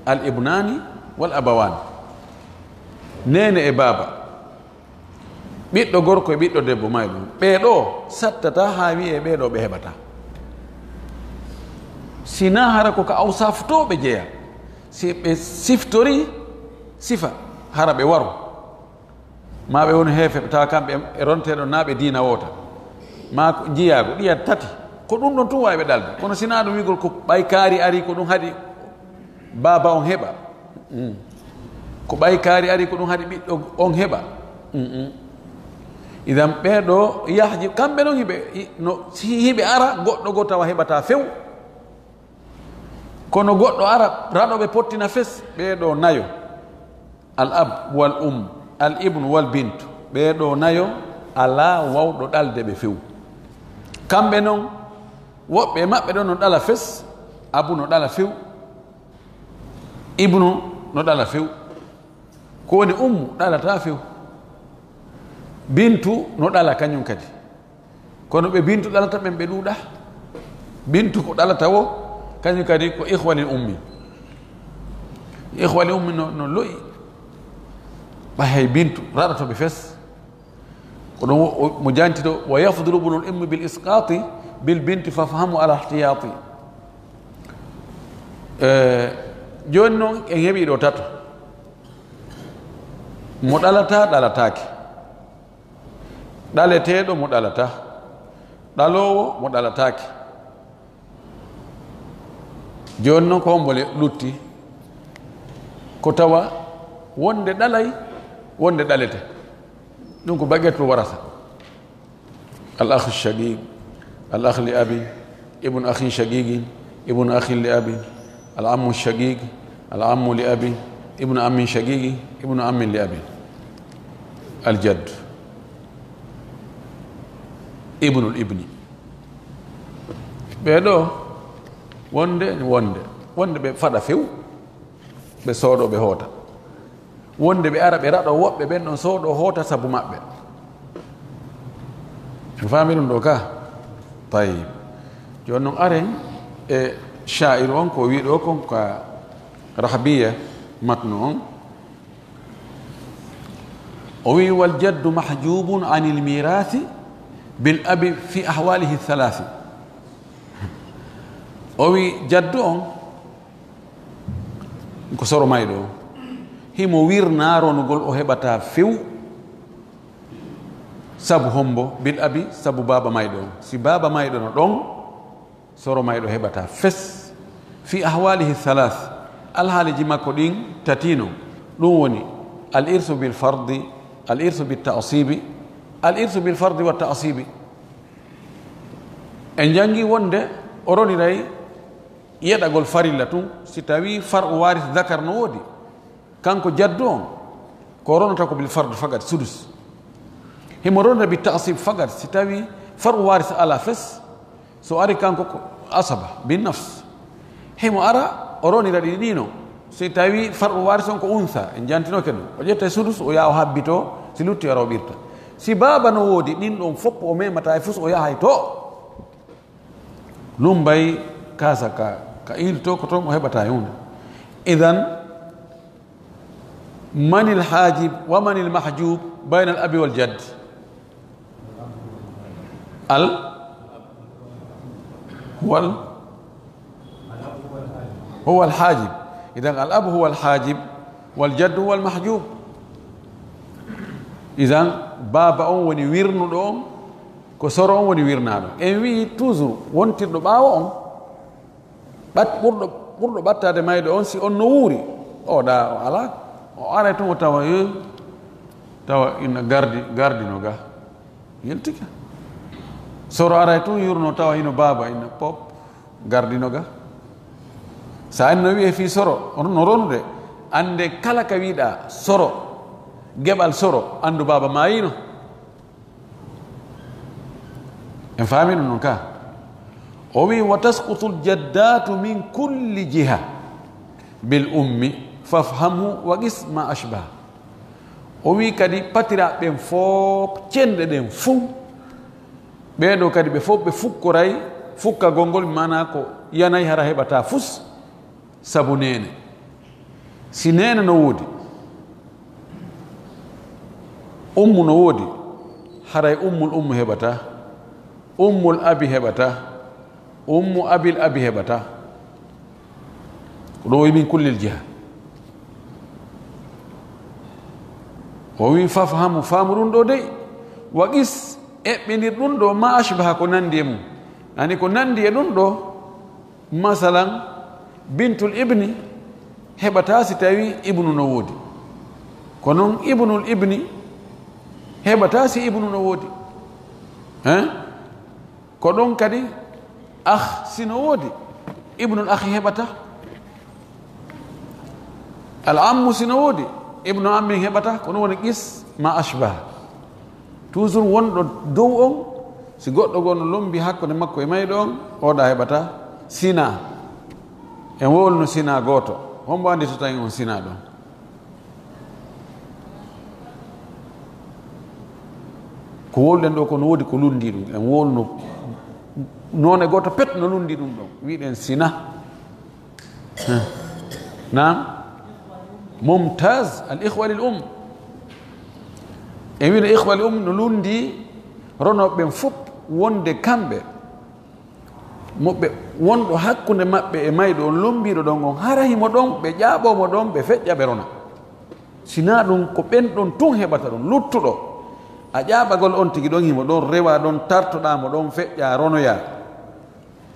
al ibnaani wal abawaani. Neene e baaba. Ɓiɗɗo gorko e ɓiɗɗo debbo may ɗum. Ɓee ɗoo sattataa haa wiyee ɓee ɗoo ɓe heɓataa. Sinaa hara ko ka awsaafu too ɓe jeyaa. Si ɓe siftorii sifa, hara ɓe waro. Ma ɓe wonu heefe, tawa kamɓe e ronteeɗo naa ɓe diina woota. Ma ko jiyaago, ɗiya tati. Ko ɗum ɗon tun waawi ɓe ɗalde. Kono sinaa ɗum wi'gol ko ɓay kaari arii, ko ɗum haɗi baaba on heɓa. Mm. Ko ɓay kaari arii, ko ɗum haɗi ɓiɗɗo on heɓa. Mm-mm. Idan ɓee ɗoo yahji, kamɓe non hiɓe, i-, no, si hiɓe ara, goɗɗo goo tawa heɓataa few. Kono goɗɗo ara, raɗo ɓe pottina fes, ɓee ɗoo nayo. Al ab wal um, al ibnu wal bintu. Ɓee ɗoo nayo alaa wawɗo ɗalde ɓe few. Kamɓe non, woɓɓe e maɓɓe ɗon no ɗala fes, abu no ɗala few, ibnu no ɗala few. Ko woni ummu ɗalataa few. Bintu no ɗala kañum kadi. Kono ɓe bintu ɗalata ɓen ɓe ɗuuɗa. Bintu ko ɗalata wo, kañum kadi ko ikhwa li ummi. Ikhwa li ummi no, no lo'i. Ɓay hay bintu raɗoto ɓe fes. Ko ɗum o, o, mo janti ɗo, "Wa yafdulu ibnul ummi bil isqati bil binti fafhamu ala ihtiyati." Eh, jooni noon en heɓii ɗo tato. Mo ɗalataa, ɗalataake. Ɗaleteeɗo mo ɗalataa. Ɗaloowo mo ɗalataake. Jooni noon ko hombo le-, lutti? Ko tawa wonde ɗalay, wonde ɗalete. Ɗum ko baqiyatul warasa. Al akh shaqiq, al akh li abi, ibnu akhin shaqiqin, ibnu akhin li abi, al ammu shaqiq, al ammu li abi, ibnu ammin shaqiqi, ibnu ammin li abi. Al jadd. Ibnul ibni. Ɓee ɗoo wonde, wonde, wonde ɓe faɗa few, ɓe sooɗo, ɓe hoota. Wonde ɓe ara, ɓe raɗo woɓɓe ɓen ɗon sooɗo hoota sabu maɓɓe. En faami ɗum ɗo ka? Tayyib. Jooni noon aren e shaa'iru on ko wi'i ɗo kon ka Rahbiya matnu on. O wi'i, "Wal jaddu mahjubun anil mirasi bil abi fi ahwalihi thalasi." O wi'i jaddu on ko soro mayɗo o. Himo wirnaa ronugol o heɓataa few. Sabu hombo? Bil abi, sabu baaba mayɗo on. Si baaba mayɗo no ɗon, soro mayɗo heɓata fes. Fi ahwalihi thalath, alhaaliji makko ɗin tati non. Ɗum woni al irsu bil fardi, al irsu bil ta'sibi, al irsu bil fardi wa ta'sibi. En jangi wonde o roniray yeɗagol farilla tun si tawi far'u waris dakar no woodi. Kanko jaddu on, ko ronata ko bil fard fakat sudus. Himo ronata bi ta'sib fakat si tawi far'u waris ala fes. So ari kanko ko asaba bin nafs. Himo ara o ronira ɗi ɗino. Si tawi far'u waris on ko unsa, en jantinoke ɗum. O ƴetta e sudus, o yaha o habbito, si lutti ara o ɓirta. Si baaba no woodi, ɗin ɗon fof o memata e fus o yahay to. Lumbay kasa ka, ka ilto ko toon o heɓata e hunde. Idan, manil hajib wa manil mahjub bayna al abi wal jadd? Al huwa al, huwa al hajib. Idan al ab huwa al hajib wal jadd huwa al mahjub. Idan baaba on woni wirnuɗo on, ko soro on woni wirnaaɗo. En wi'i toujours wontirɗo ɓaawo on, ɓat-, ɓurɗo, ɓurɗo ɓattaade mayɗo on, si on no wuuri, o ɗa o alaa, o aray tun o tawa, eh, tawa ina gardi, gardi no ga, yeltike. Soro aray tun yurno tawa hino baaba ina pop, gardi no ga. Sa en no wi'e fii soro, on no ronude, annde kala ka wi'ɗa soro, geɓal soro, anndu baaba maayino. En faami ɗum non ka? O wi, "Wa tasqutul jaddatu min kulli jiha bil ummi fafhamhu wa qis ma ashbah." O wi kadi patiraaɓe ɓen fof, cenɗe ɗen fuu, ɓee ɗoo kadi ɓe fof ɓe fukkoray fukkagol ngol, maanaa ko yanay hara heɓata fus. Sabu neene. Si neene no woodi, ummu no woodi, haray ummul ummu heɓata, ummul abi heɓata, ummu abil abi heɓata. Ko ɗo o wi min kullil jiha. O wi, "Fafhamu, faamu ɗum ɗo dey, wa qis, eɓɓinir ɗum ɗo, ma ashbaha, ko nandi e mum." Ani ko nandi e ɗum ɗo, masalan, bintul ibni heɓata si tawi ibnu no woodi. Ko noon ibnul ibni heɓata si ibnu no woodi. Hein? Ko ɗon kadi akh si no woodi, ibnul akhi heɓata. Al ammu si no woodi, ibnu ammin heɓata. Ko ɗum woni qis ma ashbah. Toujours wonɗo dow on, si goɗɗo goo no lombi hakkunde makko e mayɗo on, oɗa heɓata sina. En wowluno sina gooto. Hombo anndi so tawi on sina ɗon? Ko wowluɗen ɗo ko no woodi ko lundi ɗum. En wowluno noone gooto pet no lundi ɗum ɗon. Wiɗen sina. Naam. Mumtaz, al ikhwa lil um. En wiɗo ikhwa lil um no lundi ronooɓe ɓen fof wonde kamɓe mo ɓe wonɗo hakkunde maɓɓe e mayɗo on lombiiɗo ɗon on, hara himo ɗon, ɓe ƴaaɓoo mo ɗon, ɓe feƴƴa, ɓe rona. Sinaa ɗum, ko ɓen ɗon tun heɓata ɗum, luttuɗo. A ƴaaɓagol on tigi ɗon himo ɗon, rewa ɗon, tartoɗaa mo ɗon, feƴƴaa, ronoyaa.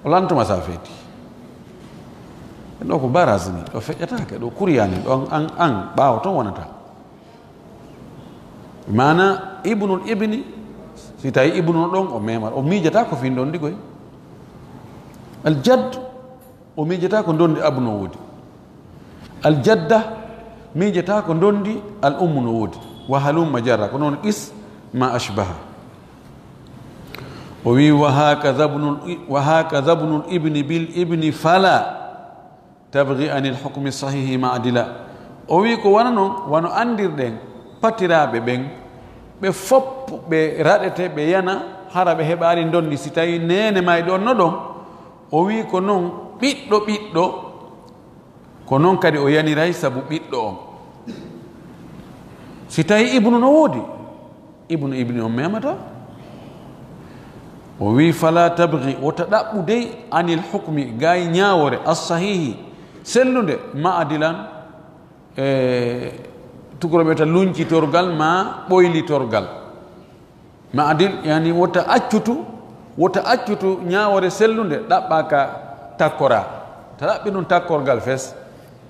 O lantuma sa feeti. Ɗo ko barage ni, ɗo feƴƴataake, ɗo kuriyani, ɗo an, an, an, ɓaawo ton wonata. Maana ibnul ibni, si tawi ibnu no ɗon, o memata, o miijata ko fin ɗon ndi koy. Al jadd, o miijata ko ndondi abu no woodi. Al jadda, miijata ko ndondi al ummu no woodi. Wa halumma jarra, ko noon qis ma ashbaha. O wi, "Wa hakadha ibnul, wa hakadha ibnul ibni bil ibni fala tabghi anil hukmi sahihi ma'dila." O wi, "Ko wano non, wano andirɗen patiraaɓe ɓen, ɓe fof ɓe raɗete, ɓe yana, hara ɓe heɓaali ndondi si tawi neene mayɗo on no ɗon." O wi, "Ko non ɓiɗɗo ɓiɗɗo, ko non kadi o yaniray sabu ɓiɗɗo on." Si tawi ibnu no woodi, ibnu ibni on memata. O wi, "Fala tabghi, wota ɗaɓɓu dey, anil hukmi, gay ñaawore, as-sahihi, sellunde, ma'dilan, e tugoro ɓe ta luncitorgal ma ɓoylitorgal." Maadil, yani wota accutu, wota accutu ñaawore sellunde ɗaɓɓa ka takkora. Ta ɗaɓɓi ɗum takkorgal fes.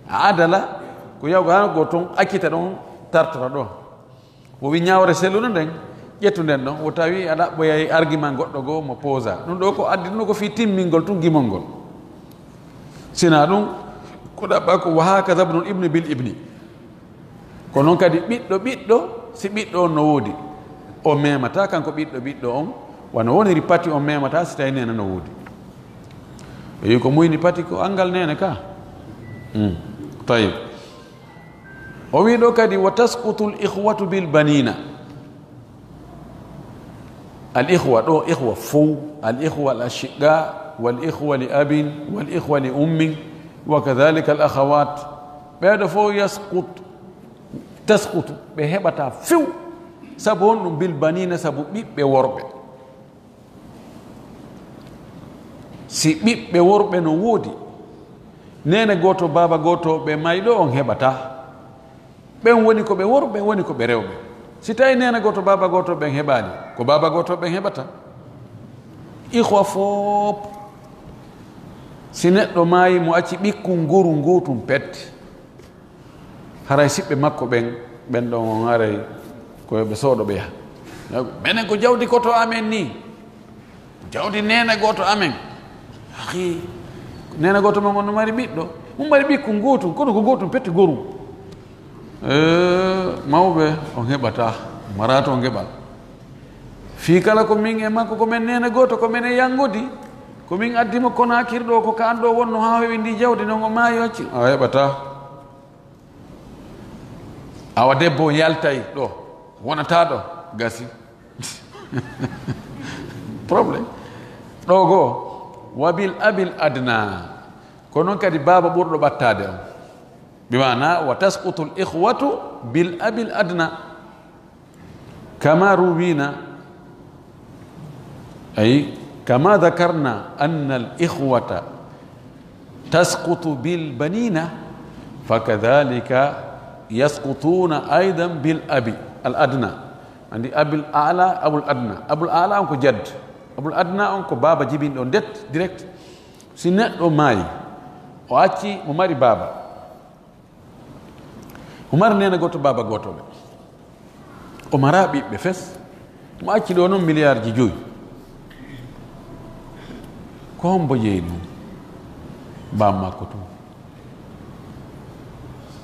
A adala, ko yawgo haa go toon accita ɗon, tartata ɗon. O wi ñaawore sellunde nden, ƴettu nden ɗon, o tawi a ɗaɓɓoyay argument goɗɗo goo mo posa. Ɗum ɗo ko addi ɗum ko fii timmingol tun gimol ngol. Sina ɗum, ko ɗaɓɓa ko wa hakaza ibnul ibni bil ibni. Ko noon kadi ɓiɗɗo ɓiɗɗo, si ɓiɗɗo on no woodi, o memata kanko ɓiɗɗo ɓiɗɗo on, wano woniri pati on memata si tawi neene no woodi. O yi ko muyni pati ko angal neene ka. Hmm. Tayyib. O wi ɗo kadi, "Wa tasqutul ikhwatu bil banina." Al ikhwa ɗo, ikhwa fow, al ikhwa al ashiqa, wal ikhwa li abin, wal ikhwa li ummin, wa kadhalika al akhawat. Ɓeeɗo fow yasqut, tasqutu, ɓe heɓata few. Sabu honɗum? Bil banina, sabu ɓiɓɓe worɓe. Si ɓiɓɓe worɓe no woodi, neene gooto, baaba gooto, ɓe mayɗo on heɓata. Ɓen woni ko ɓe worɓe, woni ko ɓe rewɓe. Si tawi neene gooto, baaba gooto ɓen heɓaali, ko baaba gooto ɓen heɓata. Ikhwa foop, si neɗɗo maayi, mo acci ɓikkun goru ngootum pet, haray siɓɓe makko ɓen, ɓen ɗon on haray ko yo ɓe sooɗo ɓe yaha. Menen ko jawdi koto amen ni. Jawdi neene gooto amen. Akhi, neene gooto men on no mari ɓiɗɗo. Mo mari ɓikkun gootun, kono ko gootun petti gorum. Eh, mawɓe, on heɓata, maraata on geɓal. Fii kala ko min e makko, ko men neene gooto, ko men e yanngodi. Ko min addi mo Konaakiri ɗo, ko ka an ɗo wonno haa heɓi ndi jawdi, non o maayi o acci. A heɓata. Awa debbo on yaltay ɗo, wonata ɗo, gasi. Problème. Ɗo goo, wa bil abil adna. Ko noon kadi baaba ɓurɗo ɓattaade on. Bi maana, wa tasqutul ikhwatu bil abil adna. Kama ruwina, ay, kama dhakarna anna al ikhwata tasqutu bil banina, fakadhalika yasqutuna aydan bil abi al adna. Andi abil a'la, abul adna. Abul a'la on ko jadd. Abul adna on ko baaba jibinɗo ndet direct. Si neɗɗo maayi, o acci mo mari baaba. O mara neene gooto, baaba gooto ɓe. O mara ɓiɓɓe fes. Mo acci ɗo noon miliyarji joyi. Ko hombo jeyi ɗum? Baaba makko tun.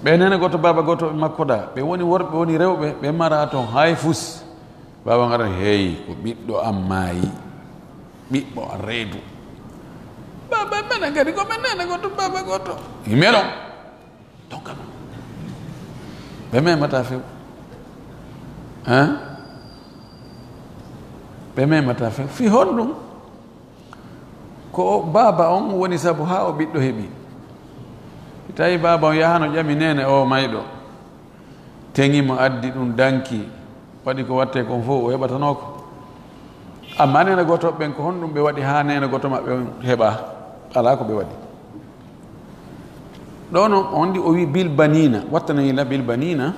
Ɓe neene gooto, baaba gooto ɓe makko ɗa. Ɓe woni worɓe, woni rewɓe, ɓe mara toon hay fus. Baaba ngara, "Hey, ko ɓiɗɗo am maayi. Ɓiɓɓo am reedu." Baaba, menen kadi ko men neene gooto, baaba gooto. Melon. Donc, ɓe memata few. Hein? Ɓe memata few. Fii honɗum? Ko baaba on woni sabu haa o ɓiɗɗo heɓi. Si tawi baaba on yahano ƴami neene o mayɗo, teŋi mo, addi ɗum, danki, waɗi ko watte kon fof, o heɓatanoo ko. Amma neene gooto ɓen, ko honɗum ɓe waɗi haa neene gooto maɓɓe on heɓa? Alaa ko ɓe waɗi. Ɗo noon, on ndi o wi bil banina, wattanayla bil banina,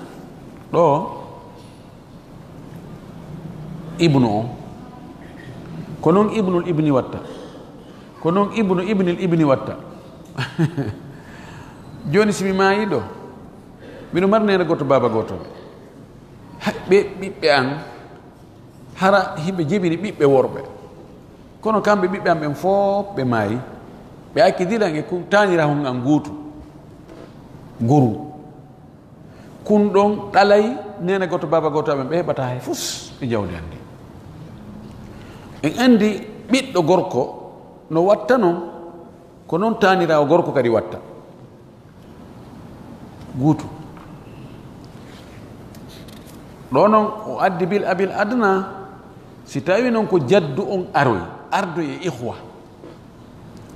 ɗo ibnu on. Ko noon ibnul ibni watta. Ko noon ibnu ibnil ibni watta. Jooni, si mi maayi ɗo, miɗo mari neene gooto, baaba gooto. Ha, ɓe ɓiɓɓe an, hara hiɓe jibini ɓiɓɓe worɓe. Kono kamɓe ɓiɓɓe an ɓen fof ɓe maayi. Ɓe acci dilan e ku-, taanirahun an gootu. Goru. Kun ɗon ɗalay neene gooto, baaba gooto amen, ɓe heɓata hay fus e jawdi an ndi. En anndi ɓiɗɗo gorko no watta non, ko non taaniraawo gorko kadi watta. Guutu. Ɗo non o addi bil abil adna, si tawi non ko jaddu on aroy, ardoy e ikhwa.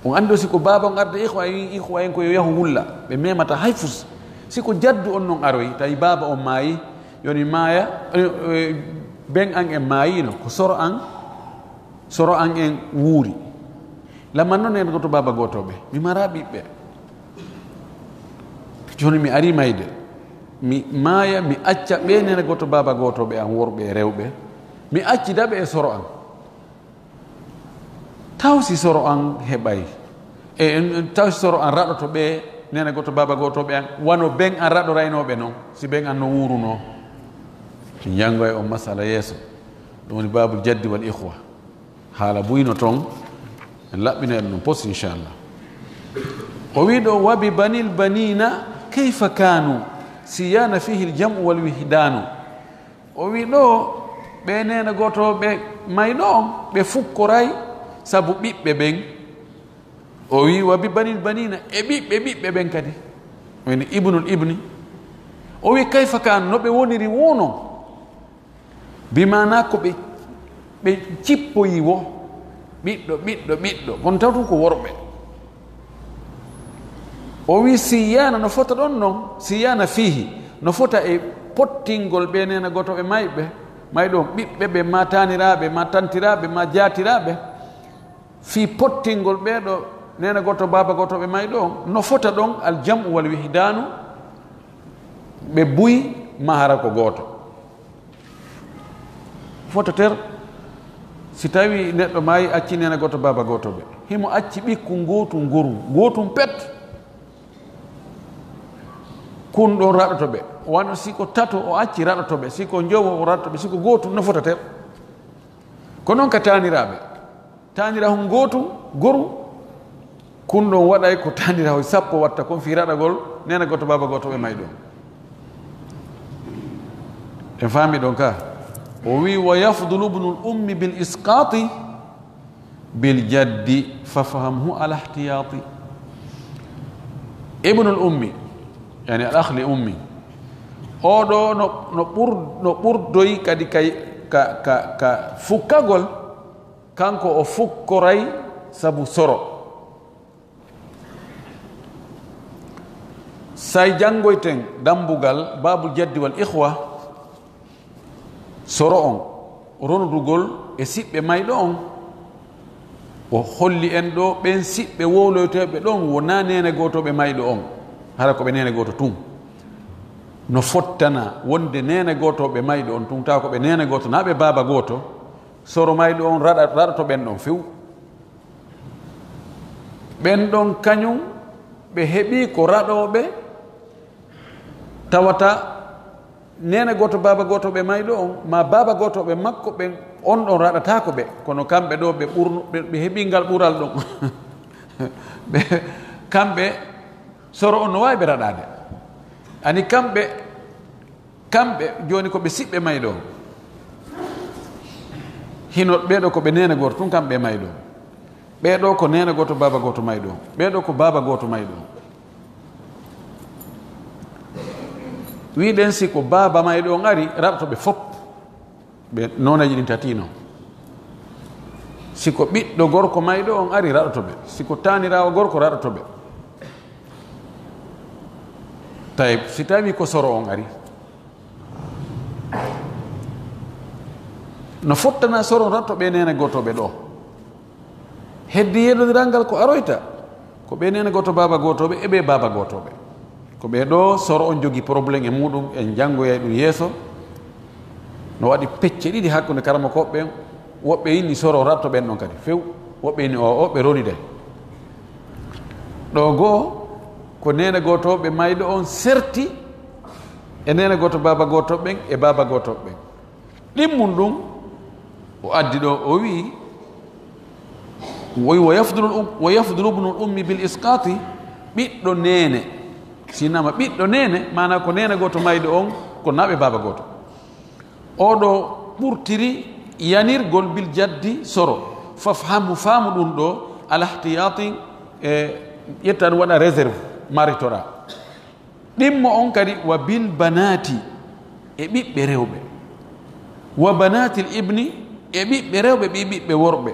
On anndi si ko baaba on arda ikhwa, en ikhwa en ko yo yahu wulla, ɓe memata hay fus. Si ko jaddu on non aroy, tawi baaba on maayi, yoni maaya, eh, eh, ben an en maayino, ko soro an, soro an en wuuri. Lamman non en ko to baaba gooto ɓe, mi mara ɓiɓɓe. Jooni mi ari mayde, mi maaya, mi acca ɓe neene gooto, baaba gooto ɓe an worɓe e rewɓe. Mi acci daɓe e soro an. Taw si soro an heɓay. E, en, en, taw si soro an raɗoto ɓe, nene goto, baba goto ɓe an. Wano ben an raɗorayno ɓe non. Si ben an no wuruno. En jangoy on masala yeeso. Ɗum woni babul jaddi wal ikhwa. Haala buyno ton. En laɓɓinay ɗum non pos, inchallah. O wi ɗo, "Wa bi banil banina kayfa kanu, siyana fihi al jam'u wal wihdanu." O wi ɗo, ɓe nene goto ɓe mayɗo on, ɓe fukkoray sabu ɓiɓɓe ɓen. O wi, "Wa bi banil banina", e ɓiɓɓe ɓiɓɓe ɓen kadi. Woni ibnul ibni. O wi, "Kayfa kanu", no ɓe woniri wo non. Bi maana ko ɓe, ɓe cippoyi wo, ɓiɗɗo, ɓiɗɗo, ɓiɗɗo, kono taw tun ko worɓe. O wi, "Siyana", no fota ɗon non, "siyana fihi", no fota e pottingol ɓe nene goto ɓe mayɓe, mayɗo on, ɓiɓɓe ɓe, ma taniraɓe, ma tantiraɓe, ma jatiraɓe, fi pottingol ɓe ɗo nene goto, baba goto ɓe mayɗo on, no fota ɗon al jam'u wal wihdanu, ɓe buy ma hara ko goto. Fotater, si tawi neɗɗo maayi, acci nene goto, baba goto ɓe. Himo acci ɓikkun gootun goru, gootun pet. Kun ɗon raɗoto ɓe. Wano si ko tato o acci raɗoto ɓe, si ko njowo o raɗoto ɓe, si ko gootun no fotater. Ko non ka taaniraaɓe. Taanirahun gootu, goru, kun ɗon waɗay ko taanirahun sappo watta kon fii raɗagol nene gooto, baaba gooto ɓe mayɗo. En faami ɗon ka? O wi, "Wa yafdulu ibnul ummi bil isqati bil jaddi fafhamhu ala ihtiyati." Ibnul ummi, yani al akh li ummi. Oɗo no, no ɓur-, no ɓurdoy kadi kay ka, ka, ka fukkagol. Kanko o fukkoray sabu soro. Say janngoyten dambugal Babul Jaddi wal Ikhwa, soro on, ronodugol e siɓɓe mayɗo on. O holli en ɗo ɓen siɓɓe wowloyteeɓe ɗon wonaa neene gootooɓe mayɗo on, hara ko ɓe neene gooto tun. No fottana wonde neene gootooɓe mayɗo on tun, tawa ko ɓe neene gooto, naa ɓe baaba gooto, soro mayɗo on raɗa-, raɗoto ɓen ɗon few. Ɓen ɗon kañum ɓe heɓi ko raɗooɓe, tawata neene gooto, baaba gooto ɓe mayɗo on, ma baaba gooto ɓe makko ɓen, on ɗon raɗataako ɓe. Kono kamɓe ɗo ɓe ɓurno, ɓe, ɓe heɓi ngal ɓural ɗon. Ɓe, kamɓe, soro on no waawi ɓe raɗaade. Ani kamɓe, kamɓe, jooni ko ɓe siɓɓe mayɗo on. Hino ɓee ɗo ko ɓe neene gooto tun, kamɓe mayɗo on. Ɓee ɗo ko neene gooto, baaba gooto mayɗo on. Ɓee ɗo ko baaba gooto mayɗo on. Wiɗen si ko baaba mayɗo on ari, raɗoto ɓe fop. Ɓe nooneeji ɗin tati non. Si ko ɓiɗɗo gorko mayɗo on ari, raɗoto ɓe. Si ko taaniraawo gorko, raɗoto ɓe. Tayib, si tawi ko soro on ari, no fottana soro on raɗoto ɓe neene gootooɓe ɗo. Heddi yeddodiral ngal ko aroyta, ko ɓe neene gooto, baaba gootooɓe, e ɓe baaba gootooɓe. Ko ɓe ɗo soro on jogi problème e muɗum, en janngoyay ɗum yeeso. No waɗi pecce ɗiɗi hakkunde karamokooɓe ɓen, woɓɓe inni soro raɗoto ɓen ɗon kadi few, woɓɓe inni o, o, ɓe roniday. Ɗo goo, ko neene gootooɓe mayɗo on serti e neene gooto, baaba gootooɓe ɓen, e baaba gootooɓe ɓen. Ɗimmun ɗum, o addi ɗo, o wi'i, o wi'i, "Wa yafdulu, wa yafdulu ibnul ummi bil isqati", ɓiɗɗo neene. Sinama ɓiɗɗo neene, maana ko neene gooto mayɗo on, ko naa ɓe baaba gooto. Oɗo ɓurtiri yanirgol bil jaddi soro. Fafhamu, faamu ɗum ɗo, ala ihtiyati, e ƴetta ɗum waɗa réserve, maritora. Ɗimmo on kadi, wa bil banati, e ɓiɓɓe rewɓe, wa banatil ibni, e ɓiɓɓe rewɓe, ɓi ɓiɓɓe worɓe,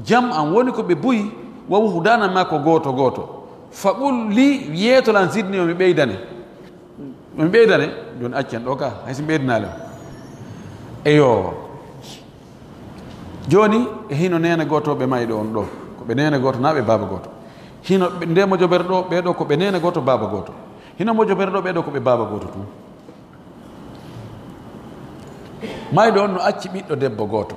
jam'an, woni ko ɓe buy, wa wuhdanan, ma ko gooto gooto. Fa qul li, yeeto lan, zidni, yo mi ɓeydane. Yo mi ɓeydane. Jooni accen ɗo ka, hay si mi ɓeydanaali on. Eyo. Jooni, e hino neene gootooɓe mayɗo on ɗo. Ko ɓe neene gooto, naa ɓe baaba gooto. Hino ɓe, nde mojobere ɗo, ɓee ɗo ko ɓe neene gooto, baaba gooto. Hino mojobere ɗo, ɓee ɗo ko ɓe baaba gooto tun. Mayɗo on no acci ɓiɗɗo debbo gooto.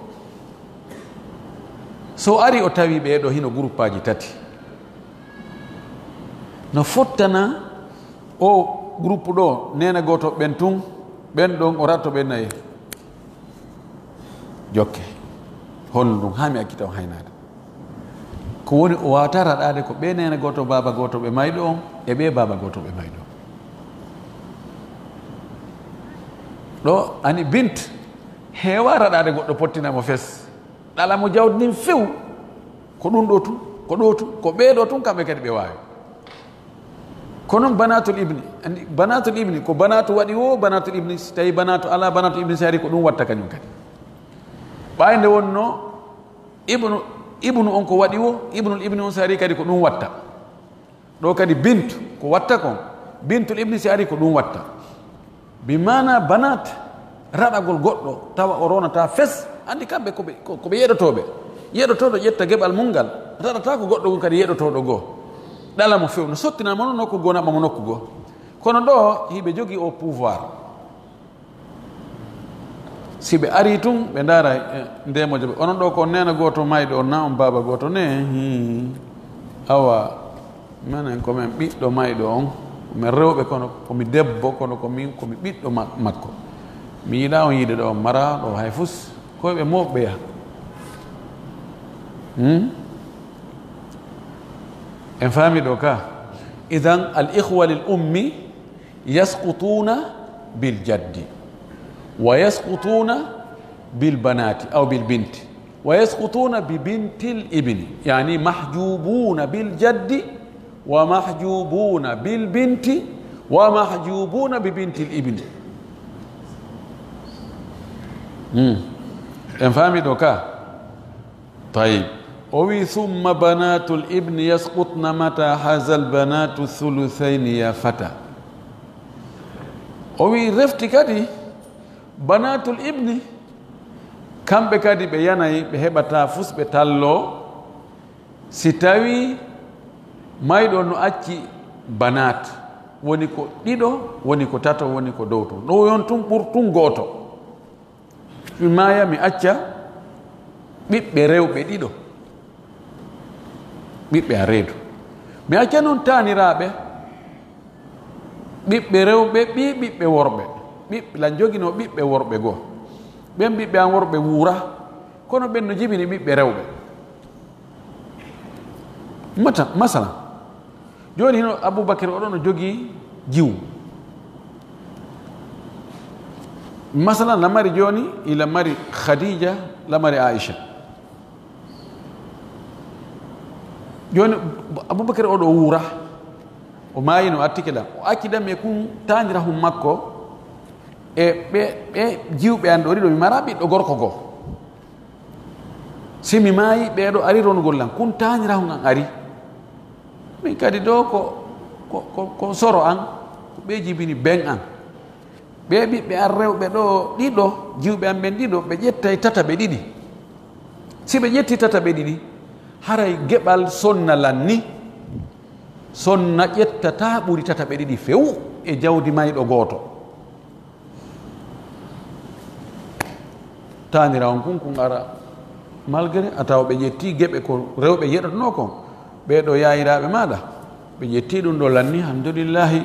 So ari o tawi ɓee ɗo hino guruppaaji tati. No fottana o groupe ɗo, neene gooto ɓen tun, ɓen ɗon o ratto ɓen nayi. Jokke. Honɗum haa mi accita on haynaade? Ko woni o waawata raɗaade ko ɓee neene gooto, baaba gooto ɓe mayɗo on, e ɓee baaba gooto ɓe mayɗo on. Ɗo ani bint heewa raɗaade goɗɗo pottina mo fes. Ɗala mo jawdi ndin few. Ko ɗum ɗo tun, ko ɗo tun, ko ɓee ɗo tun kamɓe kadi ɓe waawi. Ko noon banatul ibni, andi banatul ibni, ko banatu waɗi wo, banatul ibni, si tawi banatu alaa, banatul ibni si ari ko ɗum watta kañum kadi. Ɓay nde wonno ibnu, ibnu on ko waɗi wo, ibnul ibni on si ari kadi ko ɗum watta. Ɗo kadi bintu, ko watta kon, bintul ibni si ari ko ɗum watta. Bi maana banat, raɗagol goɗɗo, tawa o ronata fes, andi kamɓe ko ɓe, ko, ko ɓe yeɗotooɓe. Yeɗotooɗo ƴetta geɓal mum ngal, raɗata ko goɗɗo ngun kadi yeɗotooɗo goo. Ɗala mo few, no sottina mo nokku goo, naɓa mo nokku goo. Kono ɗo, hiɓe jogii o pouvoir. Si ɓe arii tun, ɓe ndaara, eh, ndeemojo ɓe. Onon ɗo ko neena gooto mayɗo on, na on baaba gooto ne? Hmm. Awa, menen ko men ɓiɗɗo mayɗo on. Ko men rewɓe kono ko mi debbo, kono ko min, ko mi ɓiɗɗo ma-, makko. Mi yiɗaa on yiide ɗo, on mara ɗo hay fus. Ko ɓe mooɓɓe ya. Hmm? En faami ɗo ka? Idan al ikhwa lil ummi yasqutuna bil jaddi, wa yasqutuna bil banati aw bil binti, wa yasqutuna bi bintil ibni, yani mahjubuna bil jaddi, wa mahjubuna bil binti, wa mahjubuna bi bintil ibni. Hmm. En faami ɗo ka? Tayyib. O wi, "Thumma banatul ibni yasqutna mata hazal banatu thuluthayni ya fata." O wi, "Refti kadi, banatul ibni, kamɓe kadi ɓe yanay, ɓe heɓata fus ɓe tallo, si tawi mayɗo no acci banat, woni ko ɗiɗo, woni ko tato, woni ko dowto. Ɗo yon tun ɓur tun gooto." Mi maaya, mi acca ɓiɓɓe rewɓe ɗiɗo, ɓiɓɓe a reedu. Mi acca noon taaniraaɓe, ɓiɓɓe rewɓe, ɓii ɓiɓɓe worɓe. Ɓiɓɓe, lan joginoo ɓiɓɓe worɓe goo. Ɓen ɓiɓɓe an worɓe wuura, kono ɓen no jibini ɓiɓɓe rewɓe. Mata-, masalan, jooni hino Abubakar oɗo no jogii jiwu. Masalan, lamari jooni, i lamari Khadija, lamari Aisha. Jooni, Abubakar oɗo wuura, o maayi no attike lan. O acci ɗan e kun taanirahun makko, e ɓe, ɓe jiwɓe an ɗo ɗiɗo, mi mara ɓiɗɗo gorko goo. Si mi maayi, ɓee ɗo ari ronugol lan, kun taanirahun an ari. Min kadi ɗo ko, ko, ko, ko soro an, ko ɓe jibini ben an. Ɓee ɓiɓɓe an rewɓe ɗo ɗiɗo, jiwɓe an ɓen ɗiɗo, ɓe ƴettay tataɓe ɗiɗi. Si ɓe ƴetti tataɓe ɗiɗi, haray geɓal sonna lan ni, sonna ƴettataa ɓuri tataɓe ɗiɗi few e jawdi mayɗo gooto. Taanira on kun, kun ara, malgré a tawa ɓe ƴetti geɓe ko rewɓe yeɗotonoo kon, ɓee ɗo yaayiraaɓe maaɗa, ɓe ƴetti ɗum ɗo lanni, alhamdulillahi.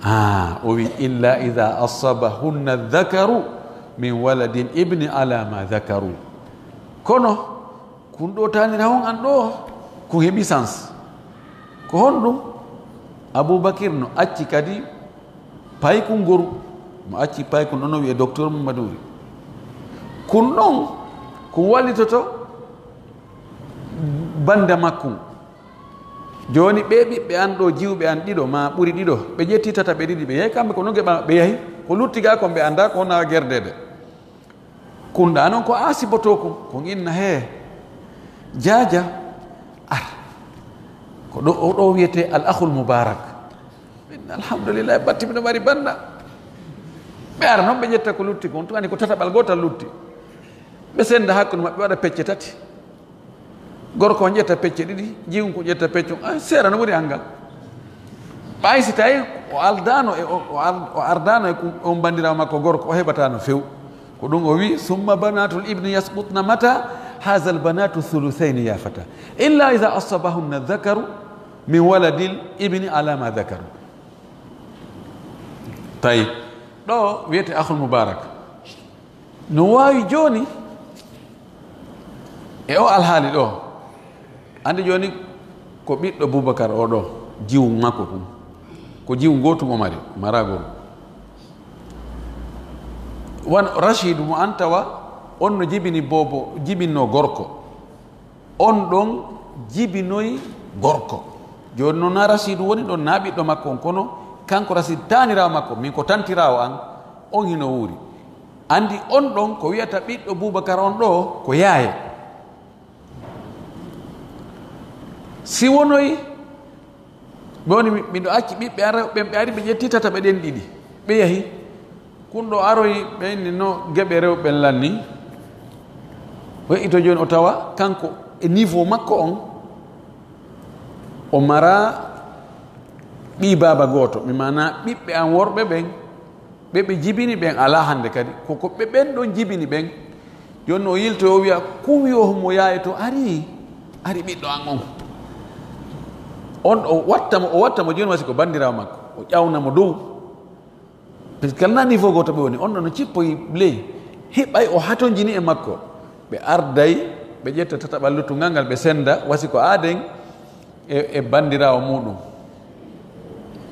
Ah, o wi, "Illa idha asabahunna dhakaru min waladil ibni ala ma dhakaru." Kono, kun ɗo taanira on an ɗo, kun heɓi sans. Ko honɗum? Abubakir no acci kadi paykun goru. Mo acci paykun ɗon no wi'e Docteur Mamaduri. Kun ɗon, kun wallitoto banda makkun. Jooni ɓee ɓiɓɓe an ɗo, jiwɓe an ɗiɗo, ma ɓuri ɗiɗo, ɓe ƴetti tataɓe ɗiɗi, ɓe yahi kamɓe ko non geɓa, ɓe yahi. Ko lutti ga kon ɓe anndaa ko wona gerdeede. Kun ɗa non ko asiboto kun, kun inna hee. Jaaja, ar. Ko ɗo, o ɗo wiyete al akhul mubarak. Min alhamdulillah, batti miɗo mari banda. Ɓe ara non ɓe ƴetta ko lutti kon, tun ani ko tataɓal gootal lutti. Ɓe senda hakkunde maɓɓe waɗa pecce tati. Gorko on ƴetta pecce ɗiɗi, jiwun ko ƴetta pecce on. Ah, seera no ɓuri angal. Ɓay si tawi o aldano e o, o al-, o ardano e kun, on bandirawo makko gorko, o heɓata no few. Ko ɗum o wi, "Summa banatul ibni yasqutna mata hazal banatu thuluthayni ya fata. Illa iza asabahunna dhakaru min waladil ibni ala ma dhakaru." Tawi ɗo wiyete Akhul Mubarak. No waawi jooni e o alhaali ɗo. Anndi jooni ko ɓiɗɗo Bubakar o ɗo, jiwu makko kun. Ko jiwu ngootu mo mari, mara gol. Wan Rashidu mo an tawa, on no jibini boobo, jibinno gorko. On ɗon jibinoy gorko. Jooni noon na Rashidu woni ɗon, na ɓiɗɗo makko on, kono kanko Rashidu taaniraawo makko, min ko tantiraawo an, on hino wuuri. Anndi on ɗon ko wiyata ɓiɗɗo Bubakar on ɗo, ko yaaye. Si wonoy, ɓe woni mi-, miɗo acci ɓiɓɓe an rewɓe ɓen, ɓe ari, ɓe ƴetti tataɓe ɗen ɗiɗi, ɓe yahi. Kun ɗo aroyi, ɓe inni no geɓe rewɓe ɓen lanni. Weƴƴito jooni o tawa kanko e niveau makko on, o mara ɓii baaba gooto, mi maana ɓiɓɓe an worɓe ɓen, ɓe ɓe jibini ɓen alaa hannde kadi, ko, ko ɓe ɓen ɗon jibini ɓen. Jooni o yilto o wiya, kun wiyo homo yaaye to ari, ari ɓiɗɗo an on. On o watta mo, o watta mo jooni wasi ko banndiraawo makko, o ƴawna mo dow. Parce que kala na niveau gooto ɓe woni, on ɗon no cippoyi ley, heɓay o hatonjini e makko. Ɓe arday, ɓe ƴetta tataɓal luttungal ngal, ɓe senda, wasi ko aaden e, e banndiraawo muuɗum.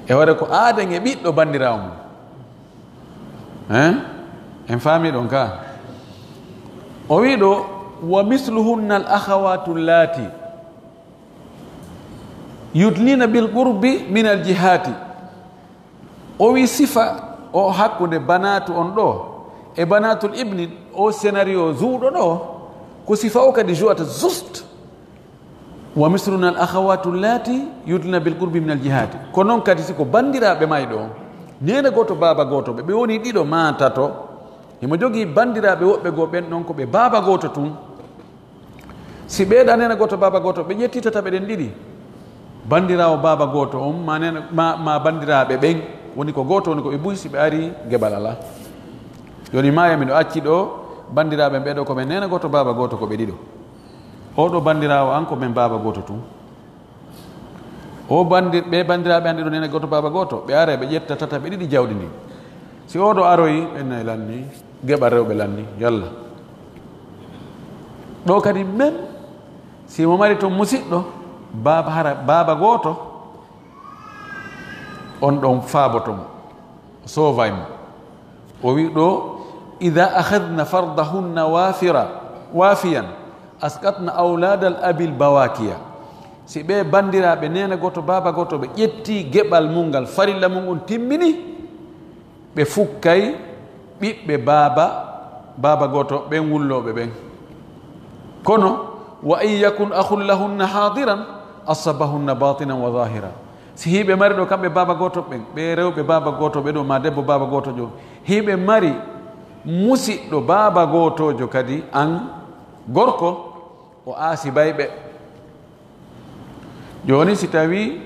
E hoore ko aaden e ɓiɗɗo banndiraawo mum. Hein? En faami ɗon ka? O wi ɗo, "Wa misluhunna al akhawatu allati yudlina bil qurbi min al jihati." O wi sifa o hakkunde banatu on ɗo e banatul ibni, o scénario zuuɗo ɗo, ko sifa o kadi jouata juste. "Wa misluna al akhawatu allati yudlina bil qurbi min al jihati." Ko noon kadi si ko banndiraaɓe mayɗo on, neene gooto, baaba gooto, ɓe, ɓe woni ɗiɗo maa tato, himo jogii banndiraaɓe woɓɓe goo, ɓen ɗon ko ɓe baaba gooto tun. Si ɓeeɗa neene gooto, baaba gooto, ɓe ƴetti tataɓe ɗen ɗiɗi, banndiraawo baaba gooto on, ma neene, ma, ma banndiraaɓe ɓen, woni ko gooto, woni ko ɓe buy, si ɓe ari, geɓal alaa. Jooni maaya miɗo acci ɗo, banndiraaɓe ɓe ɗo ko ɓe neene gooto, baaba gooto, ko ɓe ɗiɗo. Oo ɗo banndiraawo an ko men baaba gooto tun. O banndir-, ɓe banndiraaɓe an ɗiɗo neene gooto, baaba gooto, ɓe ara ɓe ƴetta tataɓe ɗiɗi jawdi ndin. Si oo ɗo aroyi, ɓen nay lanni, geɓa rewɓe lanni, yalla. Ɗo kadi men, si mo mari toon musiɗɗo, baaba hara, baaba gooto, on ɗon faaboto mo, soovay mo. O wi ɗo, "Ida akhadna fardahunna wafira, wafiyan, asqatna awladal abil bawakiya." Si ɓe banndiraaɓe neene gooto, baaba gooto, ɓe ƴetti geɓal mum ngal, farilla mum on timmini, ɓe fukkay ɓiɓɓe baaba, baaba gooto ɓen wullooɓe ɓen. Kono, "Wa in yakun akhun lahunna hadiran, asabahunna batinan wa zahira." Si hiɓe mari ɗo kamɓe baaba gooto ɓen, ɓe rewɓe baaba gooto ɓe ɗo, ma debbo baaba gooto jo, hiɓe mari musiɗɗo baaba gootojo kadi an gorko, o aasibay ɓe. Jooni si tawi,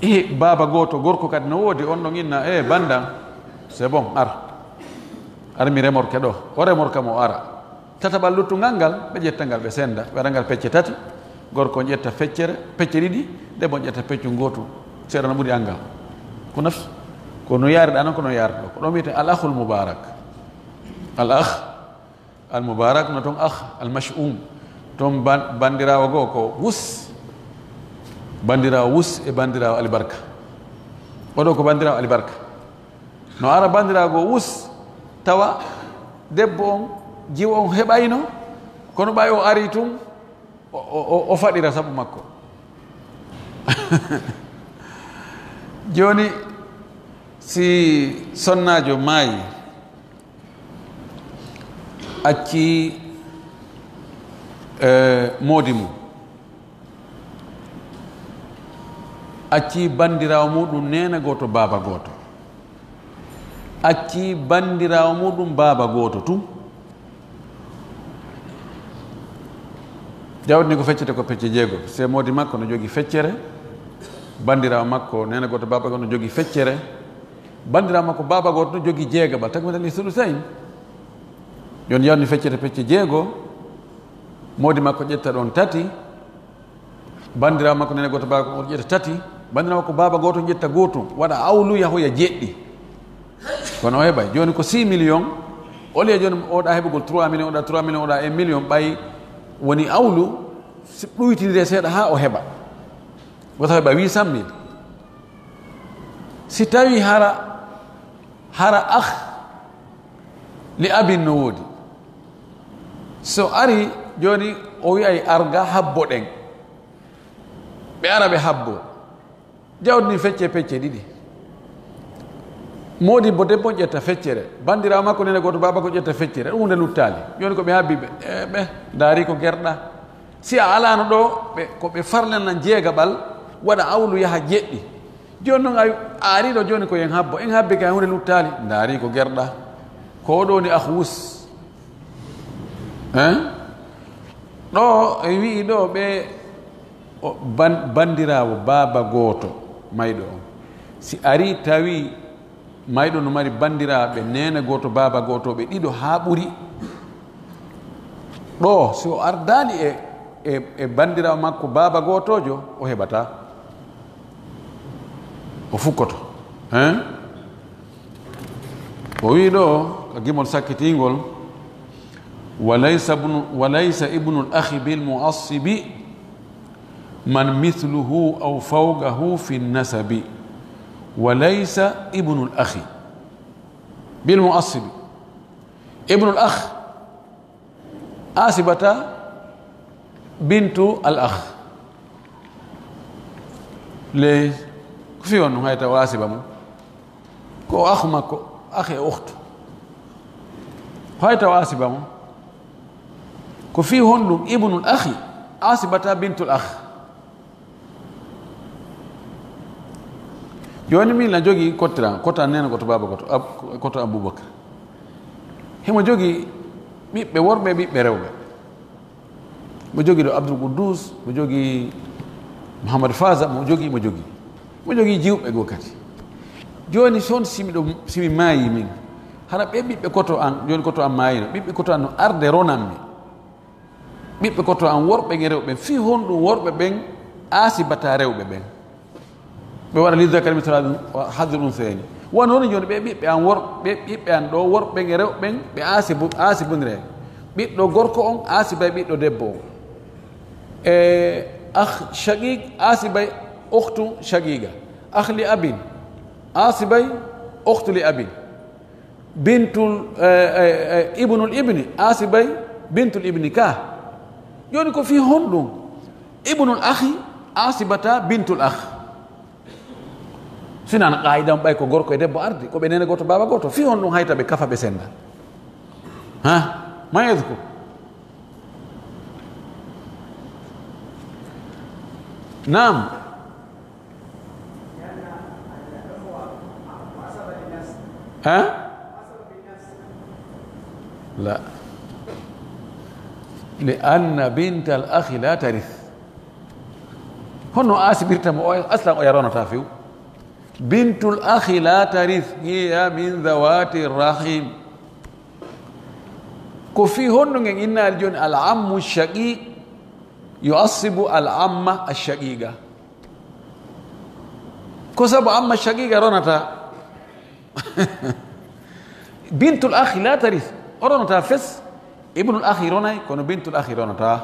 eh, baaba gooto gorko kadi no woodi, on ɗon inna, "Eh, banndam, c'est bon, ar. Ar mi remorke ɗo." O remorka mo, o ara. Tataɓal luttungal ngal, ɓe ƴetta ngal, ɓe senda, ɓe waɗa ngal pecce tati. Gorko on ƴetta feccere, pecce ɗiɗi, debbo on ƴetta peccu ngootu, seeɗa no ɓuri angal. Ko nafsu. Ko no yaariɗa noon, ko no yaarata ɗo. Ko ɗon wiyete al akhul mubarak. Al akh al mubarak no toon akh al mash'um. Toon ban-, banndiraawo goo ko wus. Banndiraawo wus e banndiraawo alibarka. Oɗo ko banndiraawo alibarka. No ara banndiraawo goo wus, tawa debbo on, jiwo on heɓayno, kono ɓay o ari tun, o, o, o, o faɗira sabu makko. Jooni, si sonnaajo maayi, acci, eh, moodi mum, acci banndiraawo muɗum neene gooto, baaba gooto, acci banndiraawo muɗum baaba gooto tun. Jawdi ndi ko feccete ko pecce jeego. Se moodi makko no jogi feccere, banndiraawo makko neene gooto, baaba gooto no jogi feccere, banndiraawo makko baaba gooto no jogi jeegaɓal, takmilan li sulusayn. Jooni yawni feccere pecce jeego, moodi makko ƴetta ɗon tati, banndiraawo makko neene gooto, baaba gooto ƴetta tati, banndiraawo makko baaba gooto ƴetta gootum, waɗa awlu yahoya jeɗɗi. Kono o heɓay. Jooni ko six millions, au lieu jooni oɗa heɓugol trois millions, oɗa trois millions, oɗa un million, ɓay woni awlu, si ɗuytindire seeɗa haa o heɓa. Wota heɓa huit cent mille. Si tawi hara, hara akh li abin no woodi. So ari jooni o wi'ay arga habbo ɗen. Ɓe ara ɓe habbo. Jawdi ni fecce pecce ɗiɗi. Moodi bo debbo ƴetta feccere. Banndiraawo makko neene gooto baaba ko ƴetta feccere. Ɗum huunde luttaali. Jooni ko ɓe habbi ɓe. E ɓe ndaari ko gerɗa. Si a alaano ɗo, ɓe, ko ɓe farlana jeegaɓal, waɗa awlu yaha jeɗɗi. Jooni noon a, a ari ɗo jooni ko en habbo. En habbi kay huunde luttaali. Ndaari ko gerɗa. Ko ɗo ni akh wus. Hein? Ɗo e wi'i ɗo ɓe o ban-, banndiraawo baaba gooto mayɗo on. Si ari tawi mayɗo no mari banndiraaɓe neene gooto baaba gooto ɓe ɗiɗo haa ɓuri. Ɗo si o ardaali e, e, e banndiraawo makko baaba gootojo, o heɓata. O fukkoto. Hein? O wi'i ɗo, ka gimol sakkitingol, "Wa laysa ibnu, wa laysa ibnul akhi bil mu'assibi man mithluhu aw fawqahu fi nasabi. Wa laysa ibnul akhi bil mu'assibi." Ibnul akh asibata bintu al akh. Le, ko fi on hayta o asiba mo? Ko o akhu makko, akh e ukhtu. Hoyta o asiba mo? Ko fii honɗum ibnul akhi asibata bintul akh? Jooni min na jogii kottira, kota nena, koto baaba, koto Ab-, koto Abubakar. Himo jogii ɓiɓɓe worɓe, ɓiɓɓe rewɓe. Mo jogii ɗo Abdul Quddus, mo jogii Muhammad Faza, mo jogii, mo jogii. Mo jogii jiwɓe goo kadi. Jooni son si miɗo, si mi maayi min, hara ɓe ɓiɓɓe koto an, jooni koto an maayino, ɓiɓɓe koto an no arde ronan mi. Ɓiɓɓe koto an worɓe e rewɓe, fii honɗum worɓe ɓen asibata rewɓe ɓen? Ɓe waɗa li zakari mislu hazzil unsayayni. Wano woni jooni ɓe ɓiɓɓe an wor-, ɓe ɓiɓɓe an ɗo worɓe ɓen e rewɓe ɓen, ɓe asibu-, asibunire. Ɓiɗɗo gorko on asibay ɓiɗɗo debbo on. E akh shaqiq asibay ukhtu shaqiqa. Akh li abin asibay ukhtu li abin. Bintul, eh, eh, eh, ibnul ibni asibay bintul ibni ka. Jooni ko fii honɗum ibnul akhi asibata bintul akh? Sinan qaayida on ɓay ko gorko e debbo ardi, ko ɓe neene gooto, baaba gooto, fii honɗum hayta ɓe kafa ɓe senda? Ha? Ma yadhkur? Naam. Ha? La. Li anna bintal akhi la tarith. Honno asibirta mo o, aslan o yaronata few. Bintul akhi la tarith, hiya min dhawati rahim. Ko fii honno ngen innaali jooni al ammu shaqiq yu'assibu al amma ash shaqiqa? Ko sabu amma shaqiqa ronata. Bintul akhi la tarith. O ronata fes. Ibnul akhi ronay, kono bintul akhi ronata.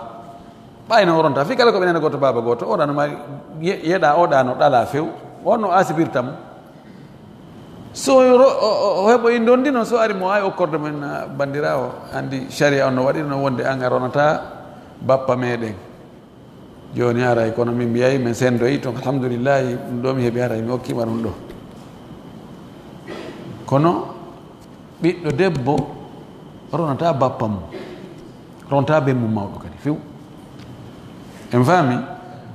Ɓayno o ronata. Fii kala ko ɓe neene gooto, baaba gooto. Oɗa no mari ye-, yeɗa, oɗa no ɗala few. On no asibirta mo. So ro-, o, o, o heɓoyi ndondi noon, so ari mo ay okkorde men, ah, banndiraawo, anndi sharia on no waɗiri noon wonde an a ronata bappa meɗen. Jooni haray, kono min mbiyay, min sendoyi toon, alhamdulillahi, ɗum ɗo mi heɓi, haray mi okkiima ɗum ɗo. Kono ɓiɗɗo debbo ronata bappa mum, ronata ben mum mawɗo kadi few. En faami?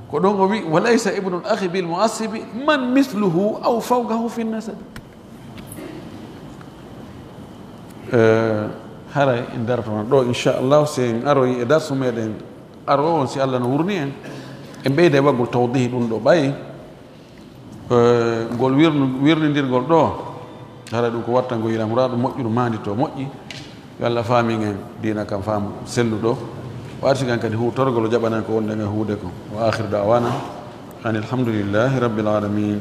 Ko ɗon o wi, "Wa laysa ibnul akhi bil mu'assibi man misluhu aw fawqahu fi nasabi." Eh, haray en dartoto ɗo, inchallah, si en aroyi e darsu meɗen aroowo on, si Allah no wurni en, en ɓeyda e waggol tawdihi ɗum ɗo ɓay, eh, ngol wirnu-, wirnindirgol ɗo, haray ɗum ko wattangol yiila muraadu moƴƴuru maandi to moƴƴi. Yo Allah faamin en diina kan faamu selluɗo. O arsikan kadi huutorgol, o jaɓanan ko wonɗen e huude ko. Wa akhiru da'wana anil hamdulillahi rabbil alamin.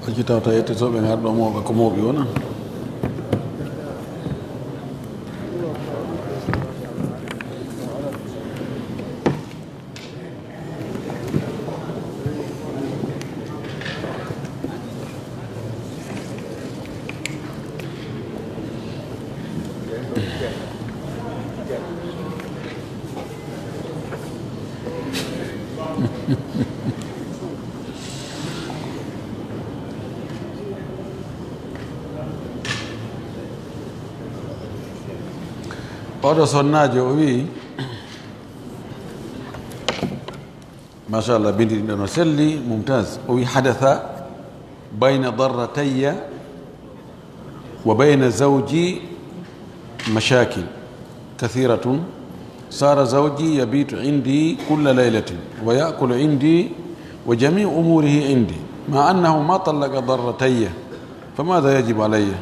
Acci tawta yettotooɓe ngarɗo mawɓe ko mawɓe wona. Oɗo sonnaajo o wi'i, machallah, bindi ɗin ɗo no selli, mumtaz. O wi'i, hadatha bayna darratayya wa bayna zawji mashakil kathiratun. Sara zawji yabitu indi kulla laylatin wa yakulu indi wa jamiu umurihi indi ma annahu ma tallaqa darratayya. Fa madha yajibu alayya?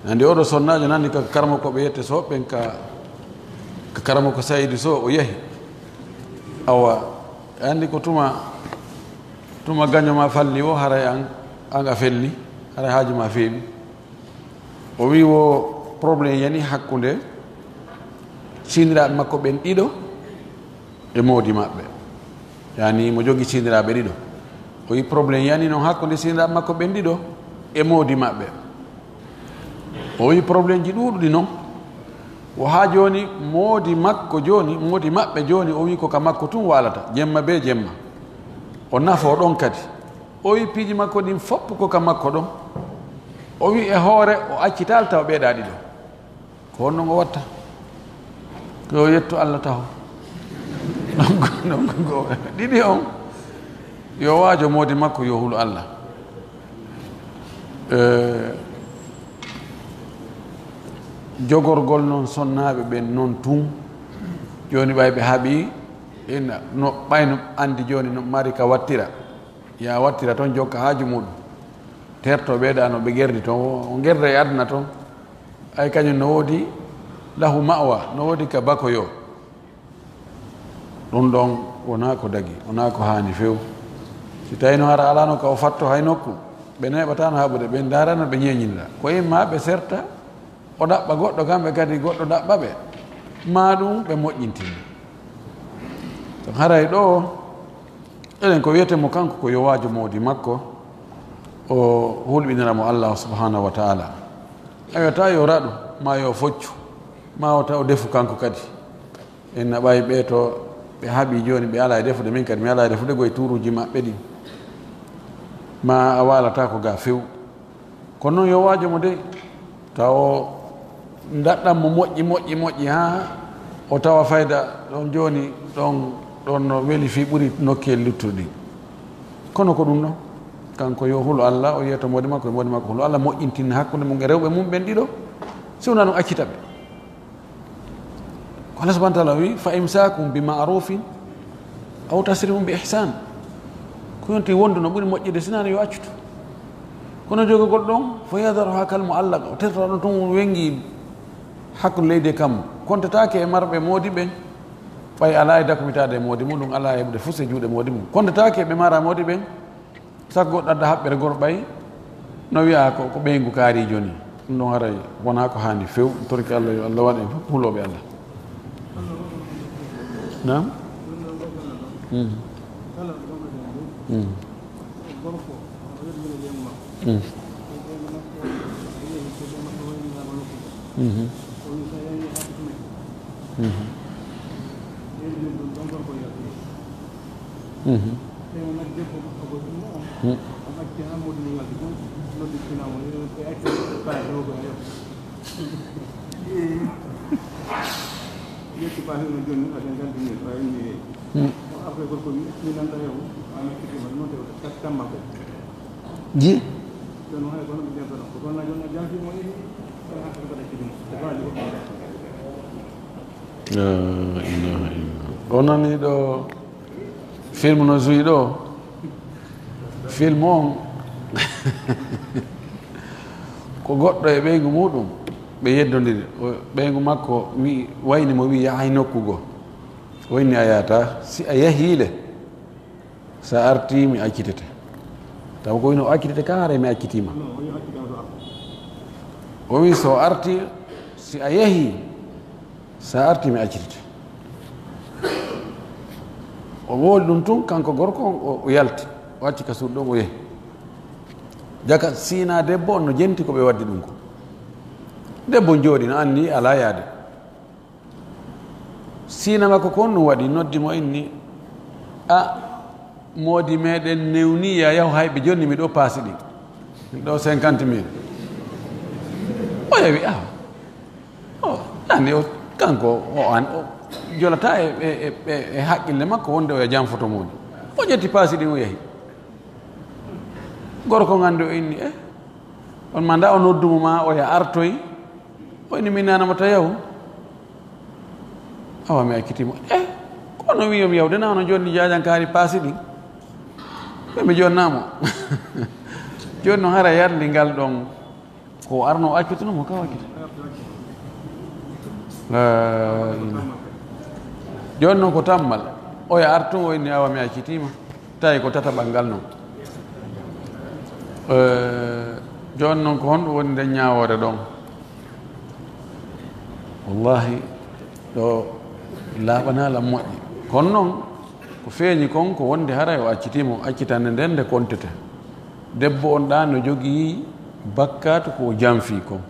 Andi oɗo sonnaajo nani ka karamoko ɓe yette so ɓen ka, ka karamoko Saydi so o yahi. Awa, andi ko tuma, tuma gaño ma falli o, haray an, an a felli, haray haaju ma feewi. O wi wo problème yani hakkunde siniraaɓe makko ɓen ɗiɗo e moodi maɓɓe. Yani mo jogi siniraaɓe ɗiɗo. O wi problème yani noon hakkunde siniraaɓe makko ɓen ɗiɗo e moodi maɓɓe. O wi problème ji ɗuuɗuɗi noon. Wo haa jooni moodi makko jooni, moodi maɓɓe jooni, o wi ko ka makko tun waalata, jemma be jemma. O nafoo ɗon kadi. O wi piiji makko ɗin fof ko ka makko ɗon. O wi e hoore o accitaali tawa ɓeeɗaa ɗiɗo. Ko honno o watta? Ko yo yettu Allah taho. Donc, donc, ko ɗiɗi on, yo waajo moodi makko, yo hulu Allah. Eh, jogorgol noon sonnaaɓe ɓen noon tun, jooni ɓay ɓe haɓi, ina, no, ɓay no anndi jooni no mari ka wattira. Ya wattira toon, jokka haaju muɗum. Terto ɓeeɗa no ɓe gerdi toon, o gerda e aduna toon. Ay kañum no woodi lahu ma'wa, no woodi ka bakoyo. Ɗum ɗon wonaa ko dagi, wonaa ko haani few. Si tawii no hara alaano ka o fatto hay nokku, ɓe neeɓataano haɓude, ɓe ndaarano, ɓe ñeeñinira. Ko imma ɓe serta, o ɗaɓɓa goɗɗo, kamɓe kadi goɗɗo ɗaɓɓa ɓe, maa ɗum ɓe moƴƴintina. So haray ɗo, enen ko wiyetee mo kanko ko yo waajo moodi makko, o hulɓinira mo Allah subhanahu wa ta'ala. Ayo, ta yo raɗu, ma yo foccu, ma o taw defu kanko kadi. En naɓay ɓe to ɓe haɓi jooni, ɓe alaa e defude, min kadi mi alaa e defude goy tuuruuji maɓɓe ɗin. Ma a waalata ko ga few. Kono noon yo waajo mo de, taw ndaɗɗan mo moƴƴi, moƴƴi, moƴƴi, haa o tawa fayda ɗon jooni, ɗon, ɗon no weli fii ɓuri nokkeli luttuɗi. Kono ko ɗum ɗon, kanko yo hulu Allah, o yeeto moodi makko e moodi makko, hulu Allah moƴƴintinna hakkunde mum e rewɓe mum ɓen ɗiɗo, si wonaa ɗum accita ɓe. Ko Allah subhanahu wa ta'ala wi, "Fa imsakun bi ma'rufin aw tasrihun bi ihsan." Ko yonti wondu no ɓuri moƴƴude, sinaa yo accutu. Kono jogagol ɗon, "Fa yadharuha kal mu'allaqa," o tertora ɗon tun wengi hakkunde leydi e kammu. Kontataake e marɓe moodi ɓen, ɓay alaa e dakmitaade e moodi mum, ɗum alaa e heɓude fus e juuɗe moodi mum. Kontataake e ɓe mara moodi ɓen, Sago goɗɗo adda haɓɓere gol ɓay no wiya ko, ko ɓeyngu kaarijo ni. Ɗum ɗon haray wonaa ko haani few. Torki Allah, yo Allah waɗ en fof hulooɓe Allah. Naam? Mm. Mm. Mm. Mhm. Mhm. Mhm. Mm. Ji? La ilaha illallah. O nani ɗo film no suyi ɗo. Film on ko goɗɗo e ɓeyngu muɗum, ɓe yeddondiri. O, ɓeyngu makko wi, wayni mo wi yahay nokku goo. Wayni a yahata, si a yahii le, sa arti mi accitete. Taw ko wino accitete ka, haray mi accitiima. O wi so arti, si a yahii, sa arti mi accitete. O woli ɗum tun, kanko gorko on, o, o yalti. O acci ka suudu ɗon, o yahi. Jaka siina debbo on no jenti ko ɓe waddi ɗum ko. Debbo on jooɗi, no anndi alaa yaade. Siina makko ko on ɗum waɗi, noddi mo inni, "A, moodi meɗen newni ya yahu, hay ɓe jonni mi ɗo paasi ɗin. Ɗo cinquante mille." O yawi, a. O, anndi o, kanko, o an, o jolata e, e, e, e, e haqqille makko wonde o ya jam foto moodi. O ƴetti paasi ɗin, o yahi. Gorko on anndi o inni, e, on ma nda o noddu mo ma o ya artoy. O inni, "Min nana mo ta yahu." Awa mi accitii mo. E, kono wi'o mi yahude na hono jonni jaajan kaari paasi ɗin. Ɓe mi jonna mo. Jonni noon hara yarli ngal ɗon. Ko arno accutuno mo ka wakkiti. La ilaha. Jooni noon ko tammal. Oya artu o inni awa mi accitiima. Tawi ko tataɓal ngal noon. Eh, jooni noon ko honɗum woni nden ñaawoore ɗon? Wallahi, ɗo laaɓanaa lam moƴƴi. Kono noon, ko feeñi kon ko wonde haray o accitiima, o accitande nden nde kontete. Debbo on ɗaa no jogii bakkaatu ko o janfii kon.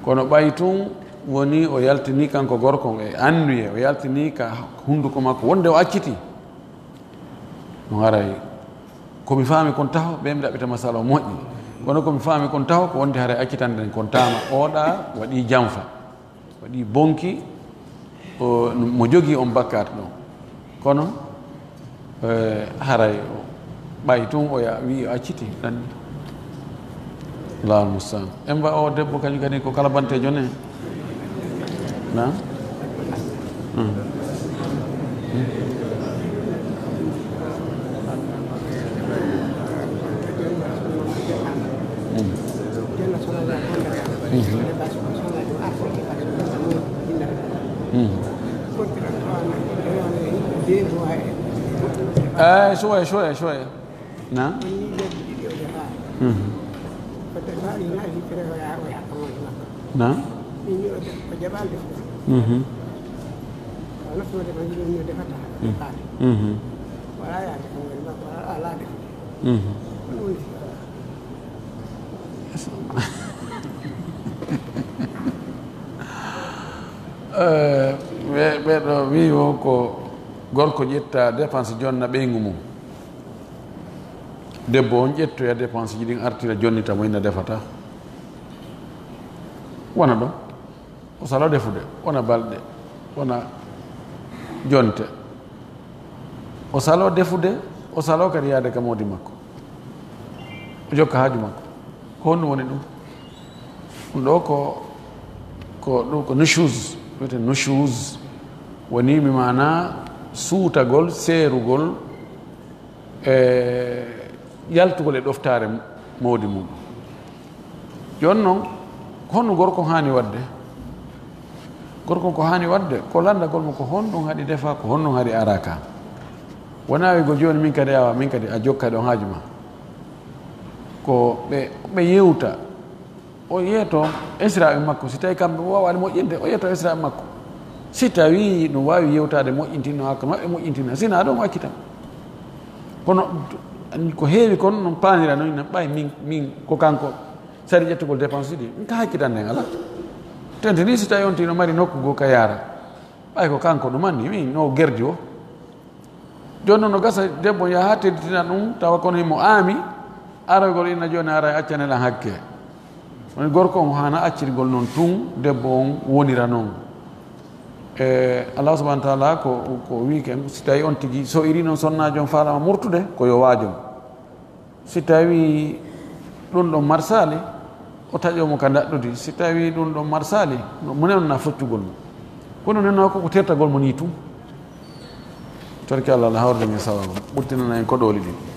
Kono ɓay tun woni o yaltinii kanko gorko on e annduyee, o yaltinii ka hunnduko makko wonde o accitii. No haray ko mi faami kon taho, ɓe mi ɗaɓɓita masala o moƴƴi. Kono ko mi faami kon taho ko wonde haray accitande nden kon taama, o ɗaa waɗii janfa. Waɗi bonki, o, mo jogii on bakkaat ɗon. Kono, eh, haray o ɓay tun o ya-, wi'i o acciti, ɗan. Allahul musta'an. En mba o debbo kañum kadi ko kala banteejo ne. Na? Hmm. Hmm. Mhm. Mhm. Eh, suway, suway, suway. Na? Mhm. Na? Mhm. Mhm. Mhm. Eh, ɓe, ɓe ɗo wi o ko gorko ƴetta dépense jonna ɓeyngu mum. Debbo on ƴettoya dépense ji ɗin artira jonnita mo ina defata. Wona ɗon. O salo defude, wona balɗe, wona jonte. O salo defude, o salo kadi yaade ka moodi makko. O jokka haaju makko. Ko honɗum woni ɗum? Ɗum ɗo ko, ko, ɗum ko nushuz, wiyete nushuz. Woni mi maana suutagol, seerugol, e yaltugol e ɗoftaare moodi mum. Jooni noon, ko honno gorko haani waɗde? Gorko ko haani waɗde, ko lanndagol mo ko honɗum haɗi defa, ko honɗum haɗi ara ka. Wonaa wi'gol jooni min kadi awa, min kadi a jokka ɗon haaju ma. Ko ɓe, ɓe yewta, o yeeto esiraaɓe makko, si tawi kamɓe o waawaani moƴƴinde, o yeeto esiraaɓe makko. Si tawi no waawi yewtaade moƴƴintinno hakkunde maɓɓe, moƴƴintina. Si naa ɗum, accita. Kono ko heewi kon no paanira noon, ɓay min, min ko kanko sari ƴettugol dépense ɗi, min ka hakkitande en alaa. Tenti ni si tawi on tino mari nokku goo ka yaara, ɓay ko kanko ɗum anni, min no gerdi o. Jooni noon no gasa debbo yaha tedditina ɗum, tawa kono himo aami, aroygol ina jooni ara e accane lan hakke. Woni gorko on haana accirgol noon tun, debbo on wonira noon. E Allah subhanahu wa taala ko, ko o wii ken, si tawi on tigi so iri noon sonnaajo on faalama murtude, ko yo waajom. Si tawi ɗum ɗon marsaali, o taƴo mo ka daɗɗudi. Si tawi ɗum ɗon marsaali, no mune on na foccugol mo. Kono nenno ko, ko tertagol mo ni tun. Torki Allah, Allah hawrde min sawabu. Ɓurtinana en koɗooli ɗin.